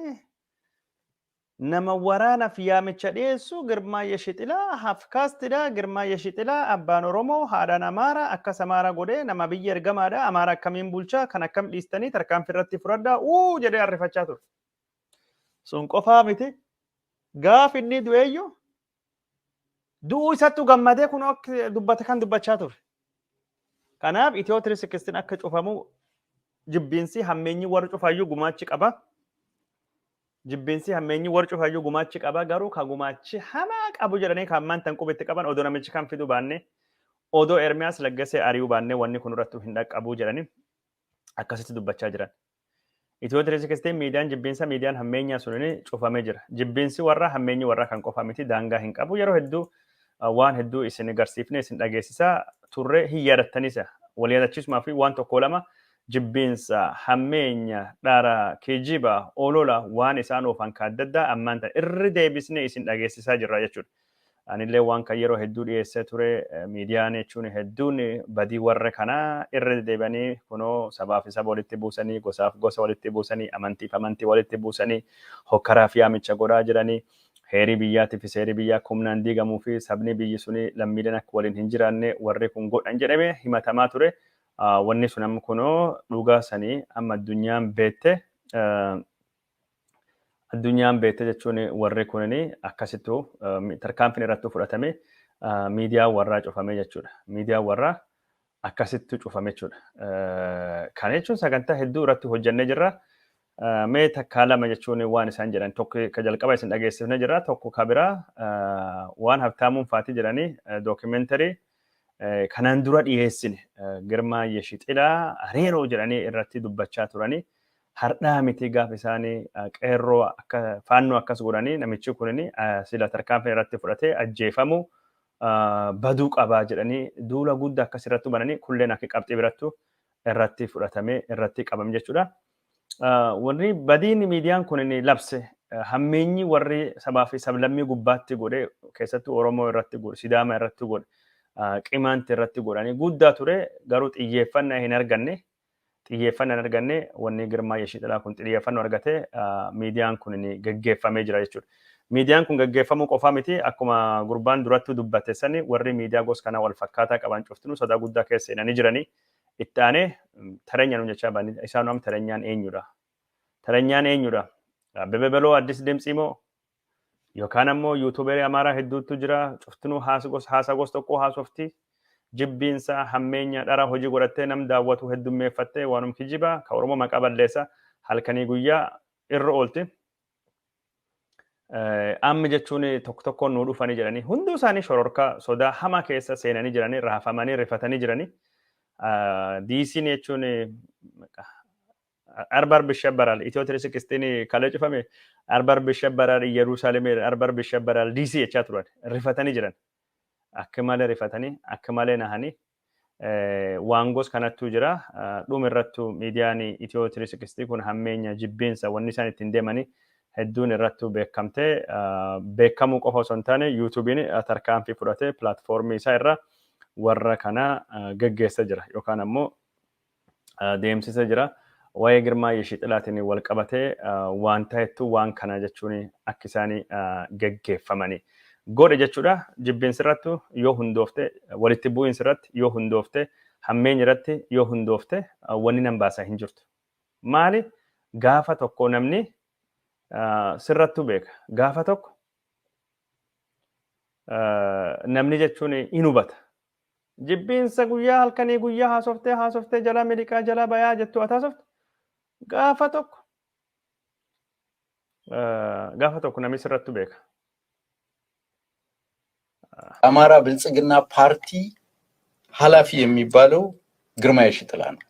Nama waraanaaf yaamicha dhiyeessu Girmaa Yeshixilaa hafkaastidha. Girmaa Yeshixilaa abbaan Oromoo, haadhaan Amaaraa, akkas Amaaraa godhee nama biyya ergamaadha. Amaaraa akkamiin bulchaa kan akkam dhiistanii tarkaanfii irratti fudhadhaa uu jedhee arrifachaa ture. Sun qofaa miti. Gaaf inni du'eeyyu du'uu isattu gammadee kun akka dubbate kan dubbachaa ture. Kanaaf Itiyoo 360 akka cufamu jibbiinsi hammeenyi warra cufaayyuu gumaachi qaba. Jibbiinsi hammeenyi warra cufaayyuu gumaachi qaba, garuu ka gumaachi hamaa qabu jedhanii kan ammaan tan qubetti qaban odoo namichi kan fidu baanne, odoo Ermiyaas Laggasee ari'uu baanne, wanni kun irrattuu hin dhaqqabu jedhanii akkasitti dubbachaa jiran. Itiyoo 360 miidiyaan jibbiinsa, miidiyaan hammeenyaa sun cufamee jira. Jibbiinsi warra hammeenyi warra kan qofa miti, daangaa hin qabu. Yeroo hedduu waan hedduu isin agarsiifne, isin dhageessisaa turre, hin yaadattanis wal yaadachiisumaa fi waan tokko lama jibbiinsa, hammeenya, dhara, kijiba, olola waan isaan oofan ka adda addaa ammaan tan irri deebisne isin dhageessisaa jirra jechuudha. Anillee waan kan yeroo hedduu dhiyeessee ture. Miidiyaan jechuun hedduun badii warra kanaa irra deebi'anii kunoo sabaa fi saba walitti buusanii, gosaaf gosa walitti buusanii, amantiif amantii walitti buusanii, hokkaraaf yaamicha godhaa jiranii, heerii biyyaatii fi seerii biyyaa humnaan diigamuu fi sabni biyyi suni lammiileen akka waliin hin jiraanne warri kun godhan jedhame himatamaa ture. Wanni sun amma kunoo dhugaa sanii amma addunyaan beette. Addunyaan beekte jechuun warri kunini akkasittuu tarkaanfiin irratti fudhatame, miidiyaa warraa cufame jechuudha. Miidiyaa warraa akkasittuu cufame jechuudha. Kana jechuun sagantaa hedduu irratti hojjennee jirra. Mee takkaa lama jechuun waan isaan jedhan tokko ka jalqaba isin dhageessifnee jirra, tokko ka biraa waan Habtaamuun faatii jedhanii dookimeentarii kanaan dura dhiyeessine Girmaa Yeshixilaa Areeroo jedhanii irratti dubbachaa turanii. Hardhaa miti gaaf isaanii qeerroo akka faannoo akkas godhanii namichi kunini sila tarkaanfii irratti fudhatee ajjeefamu baduu qabaa jedhanii duula guddaa akkas irratti bananii kulleen akka qabxii birattu irratti fudhatamee irratti qabame jechuudha. Warri badiin miidiyaan kun labse, hammeenyi warri sabaa fi sablammii gubbaatti godhe, keessattuu Oromoo irratti godhe, Sidaama irratti godhe, Qimaanti irratti godhanii guddaa ture, garuu xiyyeeffannaa hin arganne. Xiyyeeffannaa hin arganne. Wanni Girmaa Yeshixilaa kun xiyyeeffannoo argate, miidiyaan kun geggeeffamee jira jechuudha. Miidiyaan kun geggeeffamuu qofaa miti, akkuma gurbaan duratti dubbate sani warri miidiyaa gosa kanaa wal fakkaataa qaban cuftinuu sodaa guddaa keessa seenanii jiranii. Itti aanee tareenya nuun jechaa ba'anii isaan am tarenyaan eenyudha? Tarenyaan eenyudha? Abbebe Beloo Addis Dimtsi moo yookaan ammoo yuutuuberii Amaaraa hedduutu jira, cuftinuu haasa gosa tokkoo haasofti. Jibbiinsa, hammeenya, dhara hojii godhattee nam daawwatu heddummeeffattee waanum kijiba ka Oromoo maqaa balleessa halkanii guyyaa irra oolti. Amma jechuun tokko tokkoon nuu dhufanii jiranii, hunduu isaanii shororkaa sodaa hamaa keessa seenanii jiranii, raafamanii rifatanii jiranii. Diisiin jechuun አርብ አርብ ይሸበራል። ኢትዮ 360 kalee cufame አርብ አርብ ይሸበራል Yerusaalem, አርብ አርብ ይሸበራል DC jechaa turan. Rifatanii jiran, akka malee rifatanii, akka malee nahanii waan gos kanattu jira. Dhuma irrattu miidiyaan Itiyoo 360 kun hammeenya, jibbiinsa wanni isaan ittiin deemanii hedduun irrattu beekamtee, beekamuu qofa osoo hin taane yuutuubiin tarkaanfii fudhatee pilaatfoormii isaa irra warra kana geggeessa jira yookaan ammoo deemsisa jira. Waa'ee Girmaa Yeshixilaatiin wal qabatee waan ta'ettu waan kana jechuun akka isaanii geggeeffamanii godhe jechuudha. Jibbiinsi irrattu yoo hundoofte, walitti bu'iinsi irratti yoo hundoofte, hammeenyi irratti yoo hundoofte, wanni nan baasaa hin jirtu. Maali? Gaafa tokko namni sirrattu beeka. Gaafa tokko namni jechuun in hubata. Jibbiinsa guyyaa halkanii guyyaa haasoftee haasoftee jalaa miliqaa jalaa bayaa jettu ati haasofte, gaafa tokko namni sirrattu beeka. አማራ ብልጽግና ፓርቲ ኃላፊ የሚባለው ግርማ የሺጥላ ነው።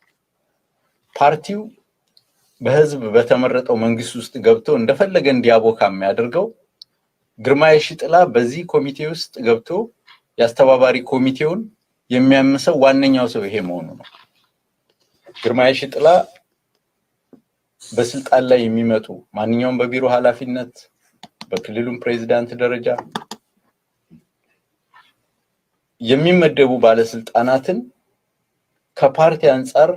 ፓርቲው በህዝብ በተመረጠው መንግስት ውስጥ ገብቶ እንደፈለገ እንዲያቦካ የሚያደርገው ግርማ የሺጥላ በዚህ ኮሚቴ ውስጥ ገብቶ የአስተባባሪ ኮሚቴውን የሚያምሰው ዋነኛው ሰው ይሄ መሆኑ ነው። ግርማ የሺጥላ በስልጣን ላይ የሚመጡ ማንኛውም በቢሮ ኃላፊነት በክልሉም ፕሬዚዳንት ደረጃ የሚመደቡ ባለስልጣናትን ከፓርቲ አንጻር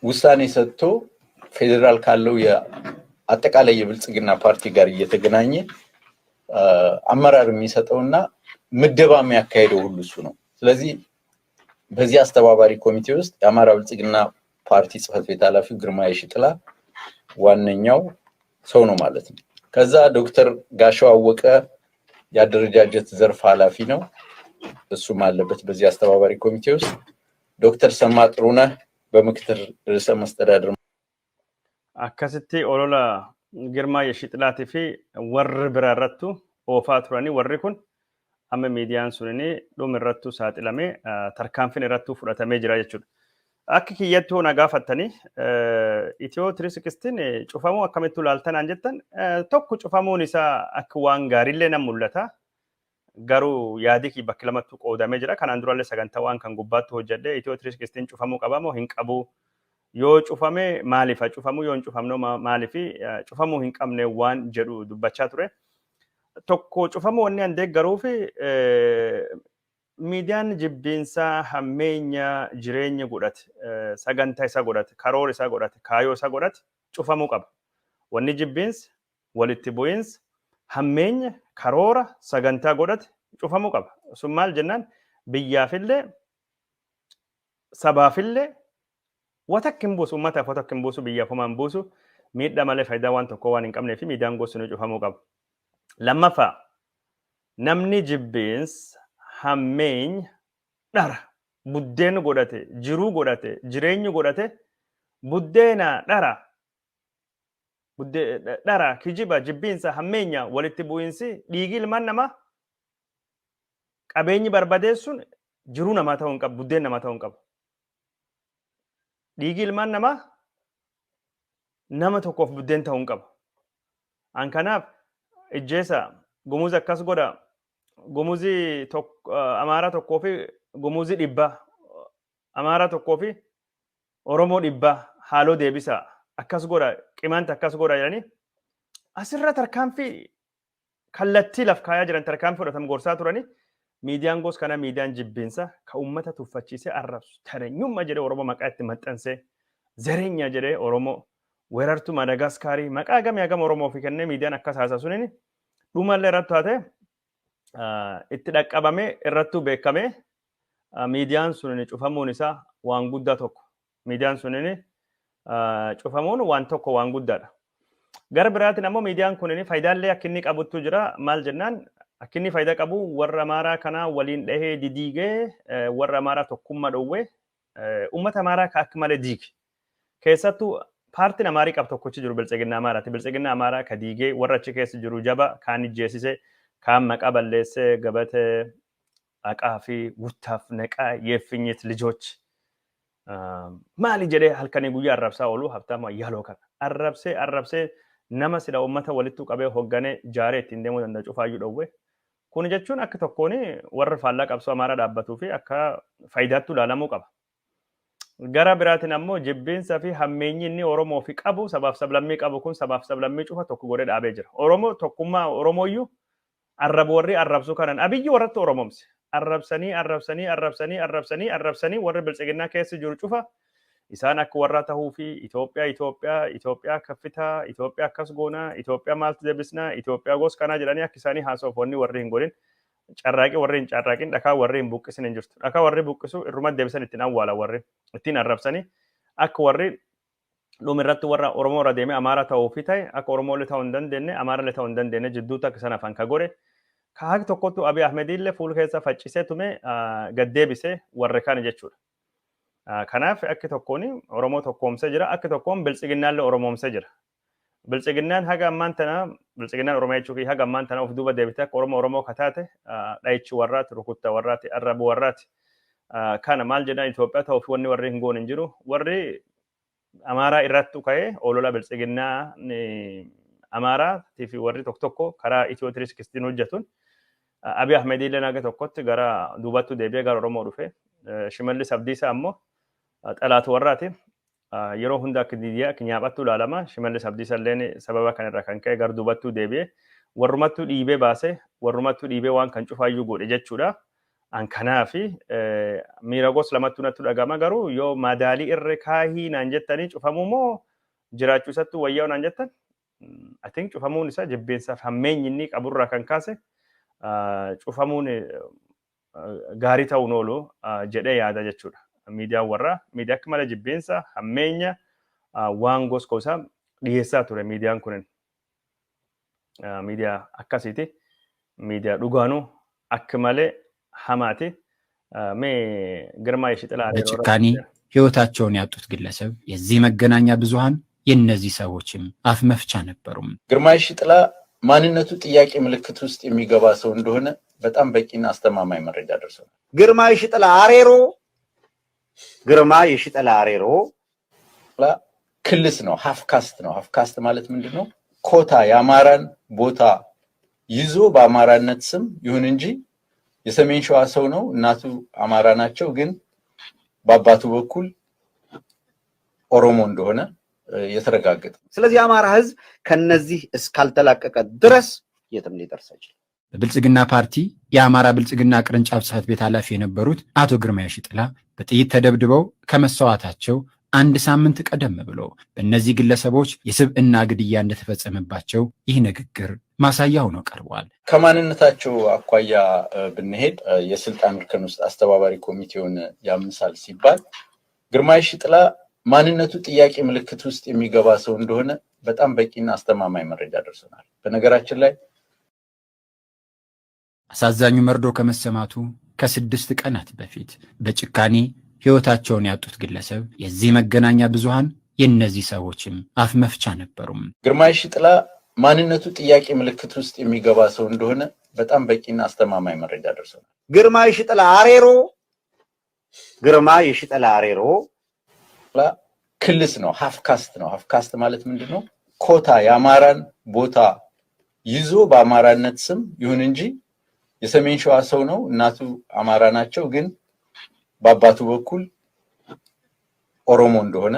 ውሳኔ ሰጥቶ ፌዴራል ካለው የአጠቃላይ የብልጽግና ፓርቲ ጋር እየተገናኘ አመራር የሚሰጠውና ምደባ የሚያካሄደው ሁሉ እሱ ነው። ስለዚህ በዚህ አስተባባሪ ኮሚቴ ውስጥ የአማራ ብልጽግና ፓርቲ ጽህፈት ቤት ኃላፊው ግርማ የሺጥላ ዋነኛው ሰው ነው ማለት ነው። ከዛ ዶክተር ጋሻው አወቀ የአደረጃጀት ዘርፍ ኃላፊ ነው። እሱም አለበት በዚህ አስተባባሪ ኮሚቴ ውስጥ። ዶክተር ሰማ ጥሩነህ በምክትል ርዕሰ መስተዳድር Akkasitti olola Girmaa Yeshixilaatii fi warri bira irrattu oofaa turanii, warri kun amma miidiyaan sunini dhuma irrattuu saaxilamee tarkaanfiin irrattuu fudhatamee jira jechuudha. Akka kiyyatti hoo na gaafattanii, Itiyoo 360n cufamuu akkamittuu ilaaltanaan jettan, tokko cufamuun isaa akka waan gaariillee nan mul'ata. Garuu yaadi kiyya bakka lamattuu qoodamee jira. Kanaan durallee sagantaa waan kan gubbaatti hojjedhee, Itiyoo 360n cufamuu qaba moo hin qabu? Yoo cufame maaliif cufamuu, yoo hin cufamne maaliif cufamuu hin qabne waan jedhu dubbachaa ture. Tokko, cufamuu wanni an deeggaruu fi miidiyaan jibbiinsaa, hammeenya jireenya godhate, sagantaa isaa godhate, karoora isaa godhate, kaayoo isaa godhate cufamuu qaba. Wanni jibbiinsa, walitti bu'iinsa, hammeenya, karoora, sagantaa godhate cufamuu qaba. Sun maal jennaan, biyyaafillee sabaafillee watakka hin buusu, uummataaf watakka hin buusu, biyyaaf homaa hin buusu, miidhaa malee faayidaa waan tokko waan hin qabnee fi miidiyaan gosi cufamuu qaba. Lammaffaa, namni jibbiinsa, hammeenya, dhara buddeen godhate, jiruu godhate, jireenya godhate, buddeena dhara, dhara, kijiba, jibbiinsa, hammeenya, walitti bu'iinsi, dhiigi ilmaan namaa, qabeenyi barbadeessuun jiruu namaa ta'uu hin qabu, buddeen namaa ta'uu hin qabu. Dhiigi ilmaan namaa nama tokkoof buddeen ta'uu hin qabu. An kanaaf ijjeesa Gumuuz akkas godha, Gumuzii Amaaraa tokkoo fi Gumuzii 100, Amaaraa tokkoo fi Oromoo 100 haaloo deebisa, akkas godha, Qimaanta akkas godha jedhanii asirra tarkaanfii kallattii laf kaayaa jiran, tarkaanfii fudhatamu gorsaa turanii, miidiyaan gos kana, miidiyaan jibbiinsa ka uummata tuffachiisee arrabsu, tareenyummaa jedhee Oromoo maqaa itti maxxansee, zereenya jedhee Oromoo, weerartuu Maadagaskaarii, maqaa gamii hagam Oromoo fi kennee miidiyaan akkas haasa sunini dhumallee irratti taate itti dhaqqabamee irrattuu beekamee miidiyaan sunini cufamuun isaa waan guddaa tokko. Miidiyaan sunini cufamuun waan tokko waan guddaadha. Gara biraatiin ammoo miidiyaan kunini faayidaalee akka inni qabuttu jira. Maal jennaan, akka inni faayidaa qabu, warra Amaaraa kanaa waliin dhahee didiigee, warra Amaaraa tokkummaa dhowwee, uummata Amaaraa ka akka malee diige. Keessattuu paartiin Amaarii qabu tokkochi jiru Biltsiginnaa Amaaraati. Biltsiginnaa Amaaraa ka diigee, warra achi keessa jiru jaba kaan ijjeesise, kaan maqaa balleessee, gabatee haqaa fi wuttaaf naqaa yeeffinyit lijoch maali jedhee halkanii guyyaa arrabsaa oolu, Habtaamu Ayyaaloo kana arrabsee arrabsee, nama sila uummata walittuu qabee hoogganee jaaree ittiin deemuu danda'a cufaayyuu dhowwe. Kun jechuun akka tokkoon warra faallaa qabsoo Amaaraa dhaabbatuu fi akka faayidaatti ilaalamuu qaba. Gara biraatiin ammoo jibbiinsa fi hammeenyi inni Oromoo fi qabu, sabaaf sablammii qabu kun, sabaaf sablammii cufa tokko godhee dhaabee jira. Oromoo tokkummaa Oromooyyuu arrabu warri arrabsu kanan Abiyyi warratti Oromomse. Arrabsanii arrabsanii arrabsanii arrabsanii arrabsanii, warri Biltsiginnaa keessa jiru cufa isaan akka warraa tahuu fi Itoophiyaa, Itoophiyaa, Itoophiyaa kaffitaa, Itoophiyaa akkas goonaa, Itoophiyaa maaltu deebisnaa, Itoophiyaa gos kanaa jedhanii akka isaanii haasa'uuf wanni warri hin godhin, carraaqii warri hin carraaqin, dhakaa warri hin buqqisin hin jirtu. Dhakaa warri buqqisu irruma deebisan ittiin awwaala, warri ittiin arrabsanii akka warri dhuma irratti warra Oromoo irra deemee Amaara ta'uu fi ta'e, akka Oromoo illee ta'uu hin dandeenye, Amaara illee ta'uu hin dandeenye jidduutti akka isaan hafan ka godhe. Ka haga tokkottu Abiy Ahmed illee fuula keessa faccisee tume gad deebise warri kana jechuudha. Kanaaf akki tokkoon Oromoo tokkoomsee jira, akki tokkoon Biltsiginnaallee Oromoomsee jira. Biltsiginnaan haga ammaan tana, Biltsiginnaan Oromoo jechuun, haga ammaan tana of duuba deebitee akka Oromoo Oromoo kataate dhahichi warraati, rukutta warraati, arrabu warraati. Kana maal jedhan, Itoophiyaa ta'uuf wanni warri hin goone hin jiru. Warri Amaaraa irrattu ka'ee olola Biltsiginnaa Amaaraa fi warri tokko tokko karaa Itiyoo 360n hojjetuun Abiy Ahmed illee naga tokkotti gara duubattu deebi'ee gara Oromoo dhufe. Shimallis Abdiisaa ammoo xalaatu warraati. Yeroo hunda akka diidiyaa akka nyaaphattu ilaalama. Shimallis Abdiisaa illeen sababa kanarraa kan ka'e gara duubattuu deebi'e. Warrumattuu dhiibee baase, warrumattuu dhiibee waan kan cufaayyuu godhe jechuudha. An kanaafi miira gosa lamattuu natti dhagama, garuu yoo madaalii irra kaahii naan jettanii, cufamuu moo jiraachuu isattuu wayyaa naan jettan, I think cufamuun isaa jibbiinsaaf hammeenyi inni qaburraa kan kaase cufamuun gaarii ta'uun oolu jedhee yaada jechuudha. Miidiyaan warraa miidiyaa akka malee jibbiinsa hammeenya waan gosa dhiyeessaa ture miidiyaan kunin. Miidiyaa akkasiiti. Miidiyaa dhugaanuu akka malee hamaati. Mee Girmaa Yeshixilaa በጭካኔ ሕይወታቸውን ያጡት ግለሰብ የዚህ መገናኛ ብዙሃን የእነዚህ ሰዎችም አፍ መፍቻ ነበሩም። ግርማ የሺጥላ ማንነቱ ጥያቄ ምልክት ውስጥ የሚገባ ሰው እንደሆነ በጣም በቂና አስተማማኝ መረጃ ደርሶናል። ግርማ የሺጥላ አሬሮ፣ ግርማ የሺጥላ አሬሮ ክልስ ነው፣ half caste ነው። Half caste ማለት ምንድን ነው? ኮታ የአማራን ቦታ ይዞ በአማራነት ስም ይሁን እንጂ የሰሜን ሸዋ ሰው ነው። እናቱ አማራ ናቸው፣ ግን በአባቱ በኩል ኦሮሞ እንደሆነ የተረጋገጠ። ስለዚህ የአማራ ህዝብ ከነዚህ እስካልተላቀቀ ድረስ የትም ሊደርስ አይችልም። በብልጽግና ፓርቲ የአማራ ብልጽግና ቅርንጫፍ ጽሕፈት ቤት ኃላፊ የነበሩት አቶ ግርማ የሺጥላ በጥይት ተደብድበው ከመሰዋታቸው አንድ ሳምንት ቀደም ብሎ በእነዚህ ግለሰቦች የስብዕና ግድያ እንደተፈጸመባቸው ይህ ንግግር ማሳያ ሆኖ ቀርቧል። ከማንነታቸው አኳያ ብንሄድ የስልጣን እርከን ውስጥ አስተባባሪ ኮሚቴውን ያምሳል ሲባል ግርማ የሺጥላ ማንነቱ ጥያቄ ምልክት ውስጥ የሚገባ ሰው እንደሆነ በጣም በቂና አስተማማኝ መረጃ ደርሶናል። በነገራችን ላይ አሳዛኙ መርዶ ከመሰማቱ ከ6 ቀናት በፊት በጭካኔ ሕይወታቸውን ያጡት ግለሰብ የዚህ መገናኛ ብዙሃን የእነዚህ ሰዎችም አፍ መፍቻ ነበሩም። ግርማ የሺጥላ ማንነቱ ጥያቄ ምልክት ውስጥ የሚገባ ሰው እንደሆነ በጣም በቂና አስተማማኝ መረጃ ደርሶናል። ግርማ የሺጥላ አሬሮ፣ ግርማ የሺጥላ አሬሮ ክልስ ነው፣ half caste ነው። Half caste ማለት ምንድን ነው? ኮታ የአማራን ቦታ ይዞ በአማራነት ስም ይሁን እንጂ የሰሜን ሸዋ ሰው ነው። እናቱ አማራ ናቸው፣ ግን በአባቱ በኩል ኦሮሞ እንደሆነ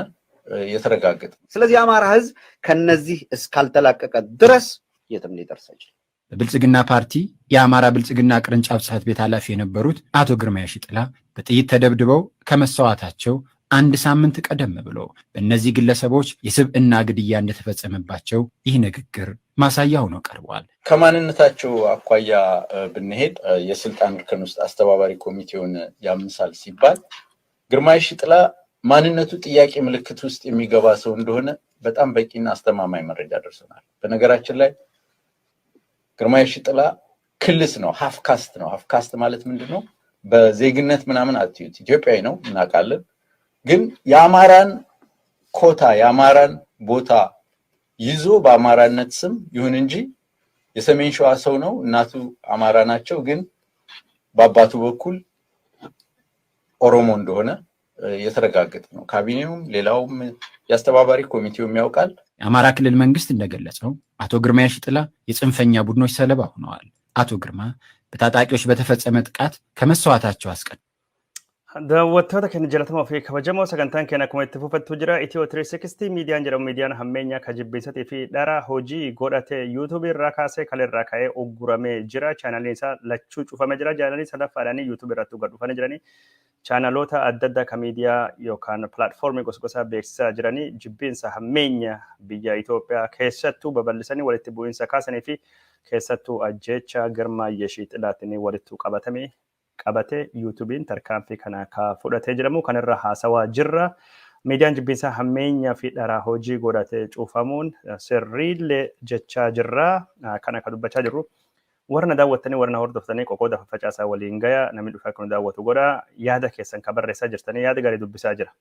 የተረጋገጠ። ስለዚህ የአማራ ህዝብ ከነዚህ እስካልተላቀቀ ድረስ የትም ሊደርስ አይችልም። በብልጽግና ፓርቲ የአማራ ብልጽግና ቅርንጫፍ ጽሕፈት ቤት ኃላፊ የነበሩት አቶ ግርማ የሺጥላ በጥይት ተደብድበው ከመሰዋታቸው አንድ ሳምንት ቀደም ብሎ በእነዚህ ግለሰቦች የስብዕና ግድያ እንደተፈጸመባቸው ይህ ንግግር ማሳያ ሆኖ ቀርቧል። ከማንነታቸው አኳያ ብንሄድ የስልጣን እርከን ውስጥ አስተባባሪ ኮሚቴውን ያምሳል ሲባል ግርማ የሺጥላ ማንነቱ ጥያቄ ምልክት ውስጥ የሚገባ ሰው እንደሆነ በጣም በቂና አስተማማኝ መረጃ ደርሶናል። በነገራችን ላይ ግርማ የሺጥላ ክልስ ነው፣ half caste ነው። Half caste ማለት ምንድን ነው? በዜግነት ምናምን አትዩት፣ ኢትዮጵያዊ ነው እናውቃለን። ግን የአማራን ኮታ የአማራን ቦታ ይዞ በአማራነት ስም ይሁን እንጂ የሰሜን ሸዋ ሰው ነው። እናቱ አማራ ናቸው፣ ግን በአባቱ በኩል ኦሮሞ እንደሆነ የተረጋገጠ ነው። ካቢኔውም ሌላውም የአስተባባሪ ኮሚቴውም ያውቃል። የአማራ ክልል መንግስት እንደገለጸው አቶ ግርማ የሺጥላ የጽንፈኛ ቡድኖች ሰለባ ሆነዋል። አቶ ግርማ በታጣቂዎች በተፈጸመ ጥቃት ከመሰዋታቸው አስቀድሞ Daawwattoota keenya jaallatamoo fi kabajamoo, sagantaan keenya akkuma itti fufettu jira. Itiyoo 360 miidiyaan jedhamu miidiyaan hammeenyaa ka jibbiinsatii fi dhara hojii godhate yuutuubii irraa kaasee kalirraa ka'ee ugguramee jira. Chaanaliin isaa lachuu cufamee jira. Chaanalii sadaffaadhaan yuutuubii irratti gad dhufanii jiranii. Chaanaloota adda addaa ka miidiyaa yookaan pilaatfoormii gosa gosaa beeksisaa jiranii jibbiinsa hammeenya biyya Itoophiyaa keessattuu babal'isanii walitti bu'iinsa kaasanii fi keessattuu ajjeecha Girmaa Yeshiixilaatiin walitti qabatame qabatee yuutuubiin tarkaanfii kana ka fudhatee jedhamu kanarra haasawaa jirra. Miidiyaan jibbiinsa hammeenyaa fi dharaa hojii godhatee cufamuun sirriillee jechaa jirra. Kana ka dubbachaa jirru. Warra na daawwattanii, warra na hordoftanii, qoqooda faffacaasaa waliin gaya, namni dhufe akka nu daawwatu godha. Yaada keessan ka barreessaa jirtanii, yaada gaarii dubbisaa jira.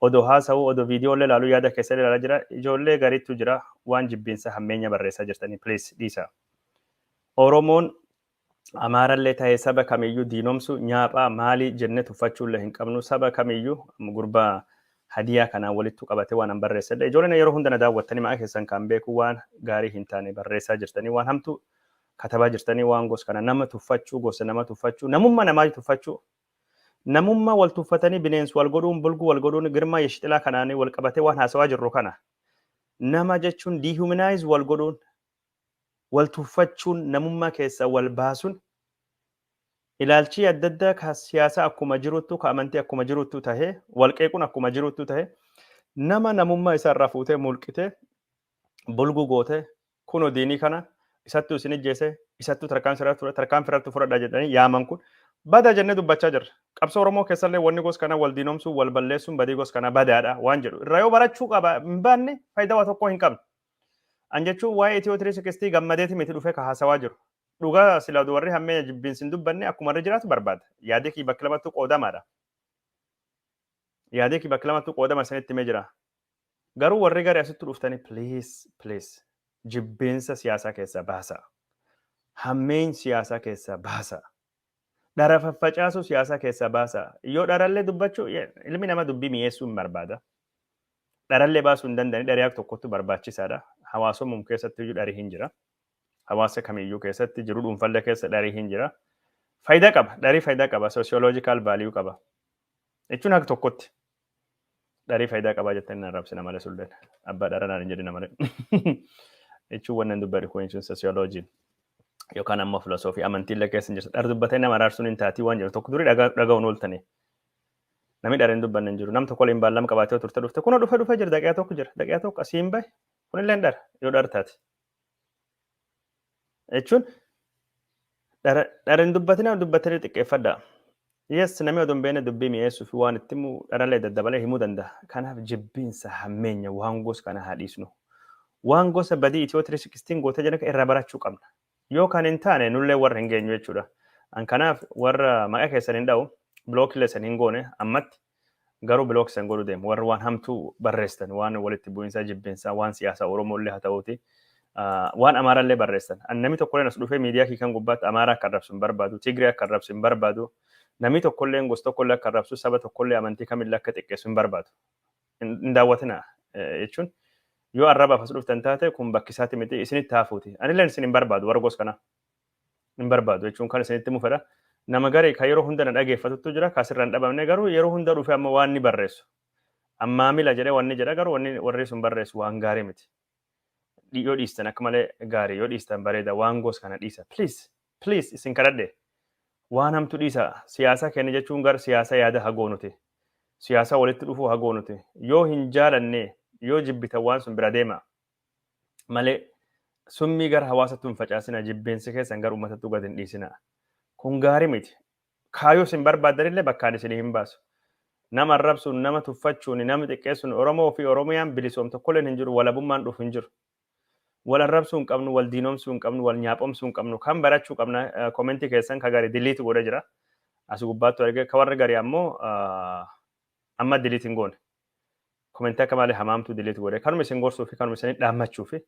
Odoo haasa'uu, odoo viidiyoolee ilaaluu, yaada keessan ilaalaa jira. Ijoollee gariitu jira waan jibbiinsa hammeenya barreessaa jirtanii, please dhiisa. Oromoon Amaarallee ta'ee saba kamiyyuu diinomsu nyaaphaa maalii jennee tuffachuullee hin qabnu. Saba kamiyyuu gurbaa hadiyaa kanaan walitti qabatee waan an barreessellee, ijoolleen yeroo hunda na daawwattanii, maqaa keessan kan beeku, waan gaarii hin taane barreessaa jirtanii, waan hamtuu katabaa jirtanii, waan gosa kana nama tuffachuu, gosa nama tuffachuu, namummaa namaa tuffachuu. Namummaa wal tuffatanii bineensi wal godhuun, bulguu wal godhuun, Girmaa Yeshixilaa kanaanii wal qabatee waan haasawaa jirru kana. Nama jechuun dehumanize wal godhuun, wal tuffachuun, namummaa keessa wal baasuun, ilaalchi adda addaa ka siyaasaa akkuma jiruttu, ka amantii akkuma jiruttu tahee, wal qeequun akkuma jiruttu tahee, nama namummaa isaa irraa fuutee mulqitee bulguu gootee, kunoo diinii kana isattuu isin ijjeese, isattuu tarkaanfii irratti fudhadha jedhanii yaaman kun bada jennee dubbachaa jirra. Qabsoo Oromoo keessallee wanni gos kana wal diinomsuun, wal balleessuun, badii gos kana badaadha waan jedhu irraa yoo barachuu qaba hin baanne, faayidaa waa tokko hin qabne. An jechuun waa'ee Itiyoo 360 gammadeeti miti dhufee ka haasawaa jiru. Dhugaa sila warri hammeenya jibbiinsi hin dubbanne akkuma irra jiraatu barbaada. Yaadii kii bakka lamattuu qoodamaadha. Yaadii kii bakka lamattuu qoodama isinitti himee jira. Garuu warri gara asitti dhuftanii, please, please, jibbiinsa siyaasaa keessaa baasa. Hammeen siyaasaa keessaa baasa. Dhara faffacaasuu siyaasaa keessaa baasa. Yoo dharallee dubbachuu, ilmi nama dubbii mi'eessuu hin barbaada. Dharallee baasuu hin danda'ani, dharii tokkotti barbaachisaadha. Hawaasummaa keessatti iyyuu dharii hin jira. Hawaasa kamiyyuu keessatti, jiru dhuunfallee keessa dharii hin jira. Faayidaa qaba. Dharii faayidaa qaba. Sociological value qaba. Jechuun akka tokkotti. Dharii faayidaa qaba jettanii nan rabsina malee sulleen. Abbaa dhara naan hin jedhina malee. Jechuun wannan dubbadhu kun jechuun sociology yookaan ammoo filosoofii amantiillee keessa hin jirtu. Dhara dubbatee nama araarsuun hin taatii waan jedhu tokko durii dhaga'uun ooltanii. Namni dhara hin dubbanne hin jiru. Nam tokko waliin baallama qabaatee turte dhufte, kunoo dhufe dhufe jira, daqiiqaa tokko jira, daqiiqaa tokko asii hin bahe, kunillee hin dhara yoo dhara taate. Jechuun dhara hin dubbatina, dubbatanii xiqqeeffadhaa. Yes, namni odoo hin beekne dubbii mi'eessuu fi waan itti himu dharalee daddabalee himuu danda'a. Kanaaf jibbiinsa, hammeenya, waan gosa kana haa dhiisnu. Waan gosa badii Itiyoo 360 gootee jedhan irraa barachuu qabna. Yoo kan hin taane nullee warra hin geenyu jechuudha. An kanaaf warra maqaa keessan hin dha'u, block illee san hin goone ammatti, garuu block san godhuu deemu. Warra waan hamtuu barreessan, waan walitti bu'iinsaa, jibbiinsaa, waan siyaasaa Oromoo illee haa ta'uuti, waan Amaaraallee barreessan. Namni tokkollee as dhufee miidiyaa kiikan gubbaatti Amaaraa akka arrabsu hin barbaadu, Tigree akka arrabsu hin barbaadu, namni tokkollee gosa tokkollee akka arrabsu, saba tokkollee, amantii kamillee akka xiqqeessu hin barbaadu. Hin daawwatina jechuun yoo arrabaaf as dhuftan taate, kun bakkisaati miti, isinitti haafuuti. Anillee isin hin barbaadu, warra gosa kanaa. Hin barbaadu jechuun kan isinitti himu fedha. Nama garee kan yeroo hunda na dhageeffatutu jira, kaasirra hin dhabamne, garuu yeroo hunda dhufe amma waan ni barreessu. Ammaa mila jedhee wanni jedha, garuu wanni warri sun barreessu waan gaarii miti. Yoo dhiistan akka malee gaarii, yoo dhiistan bareeda, waan gosa kana dhiisa. Please, please, isin kadhadhe. Waan hamtu dhiisa. Siyaasa keenya jechuun gara siyaasa yaada hagoonuti. Siyaasa walitti dhufuu hagoonuti. Yoo hin jaalanne, yoo jibbitan, waan sun bira deema. Malee summii gara hawaasatti hin facaasina, jibbeensi keessan gara uummatatti gad hin dhiisina. Kun gaarii miti. Kaayoo isin barbaaddanillee bakkaan isinii hin baasu. Nama arrabsuun, nama tuffachuun, nama xiqqeessuun Oromoo fi Oromiyaan bilisoom tokkolleen hin jiru, walabummaan dhufu hin jiru. Wal arrabsuu hin qabnu, wal diinomsuu hin qabnu, wal nyaapomsuu hin qabnu, kan barachuu qabna. Comment keessan ka gaarii delete godhe jira. As gubbaatti argee, ka warri garii ammoo amma delete hin goone. Comment akka malee hamaamtuu delete godhe. Kanuma isin gorsuu fi kanuma isin dhaammachuu fi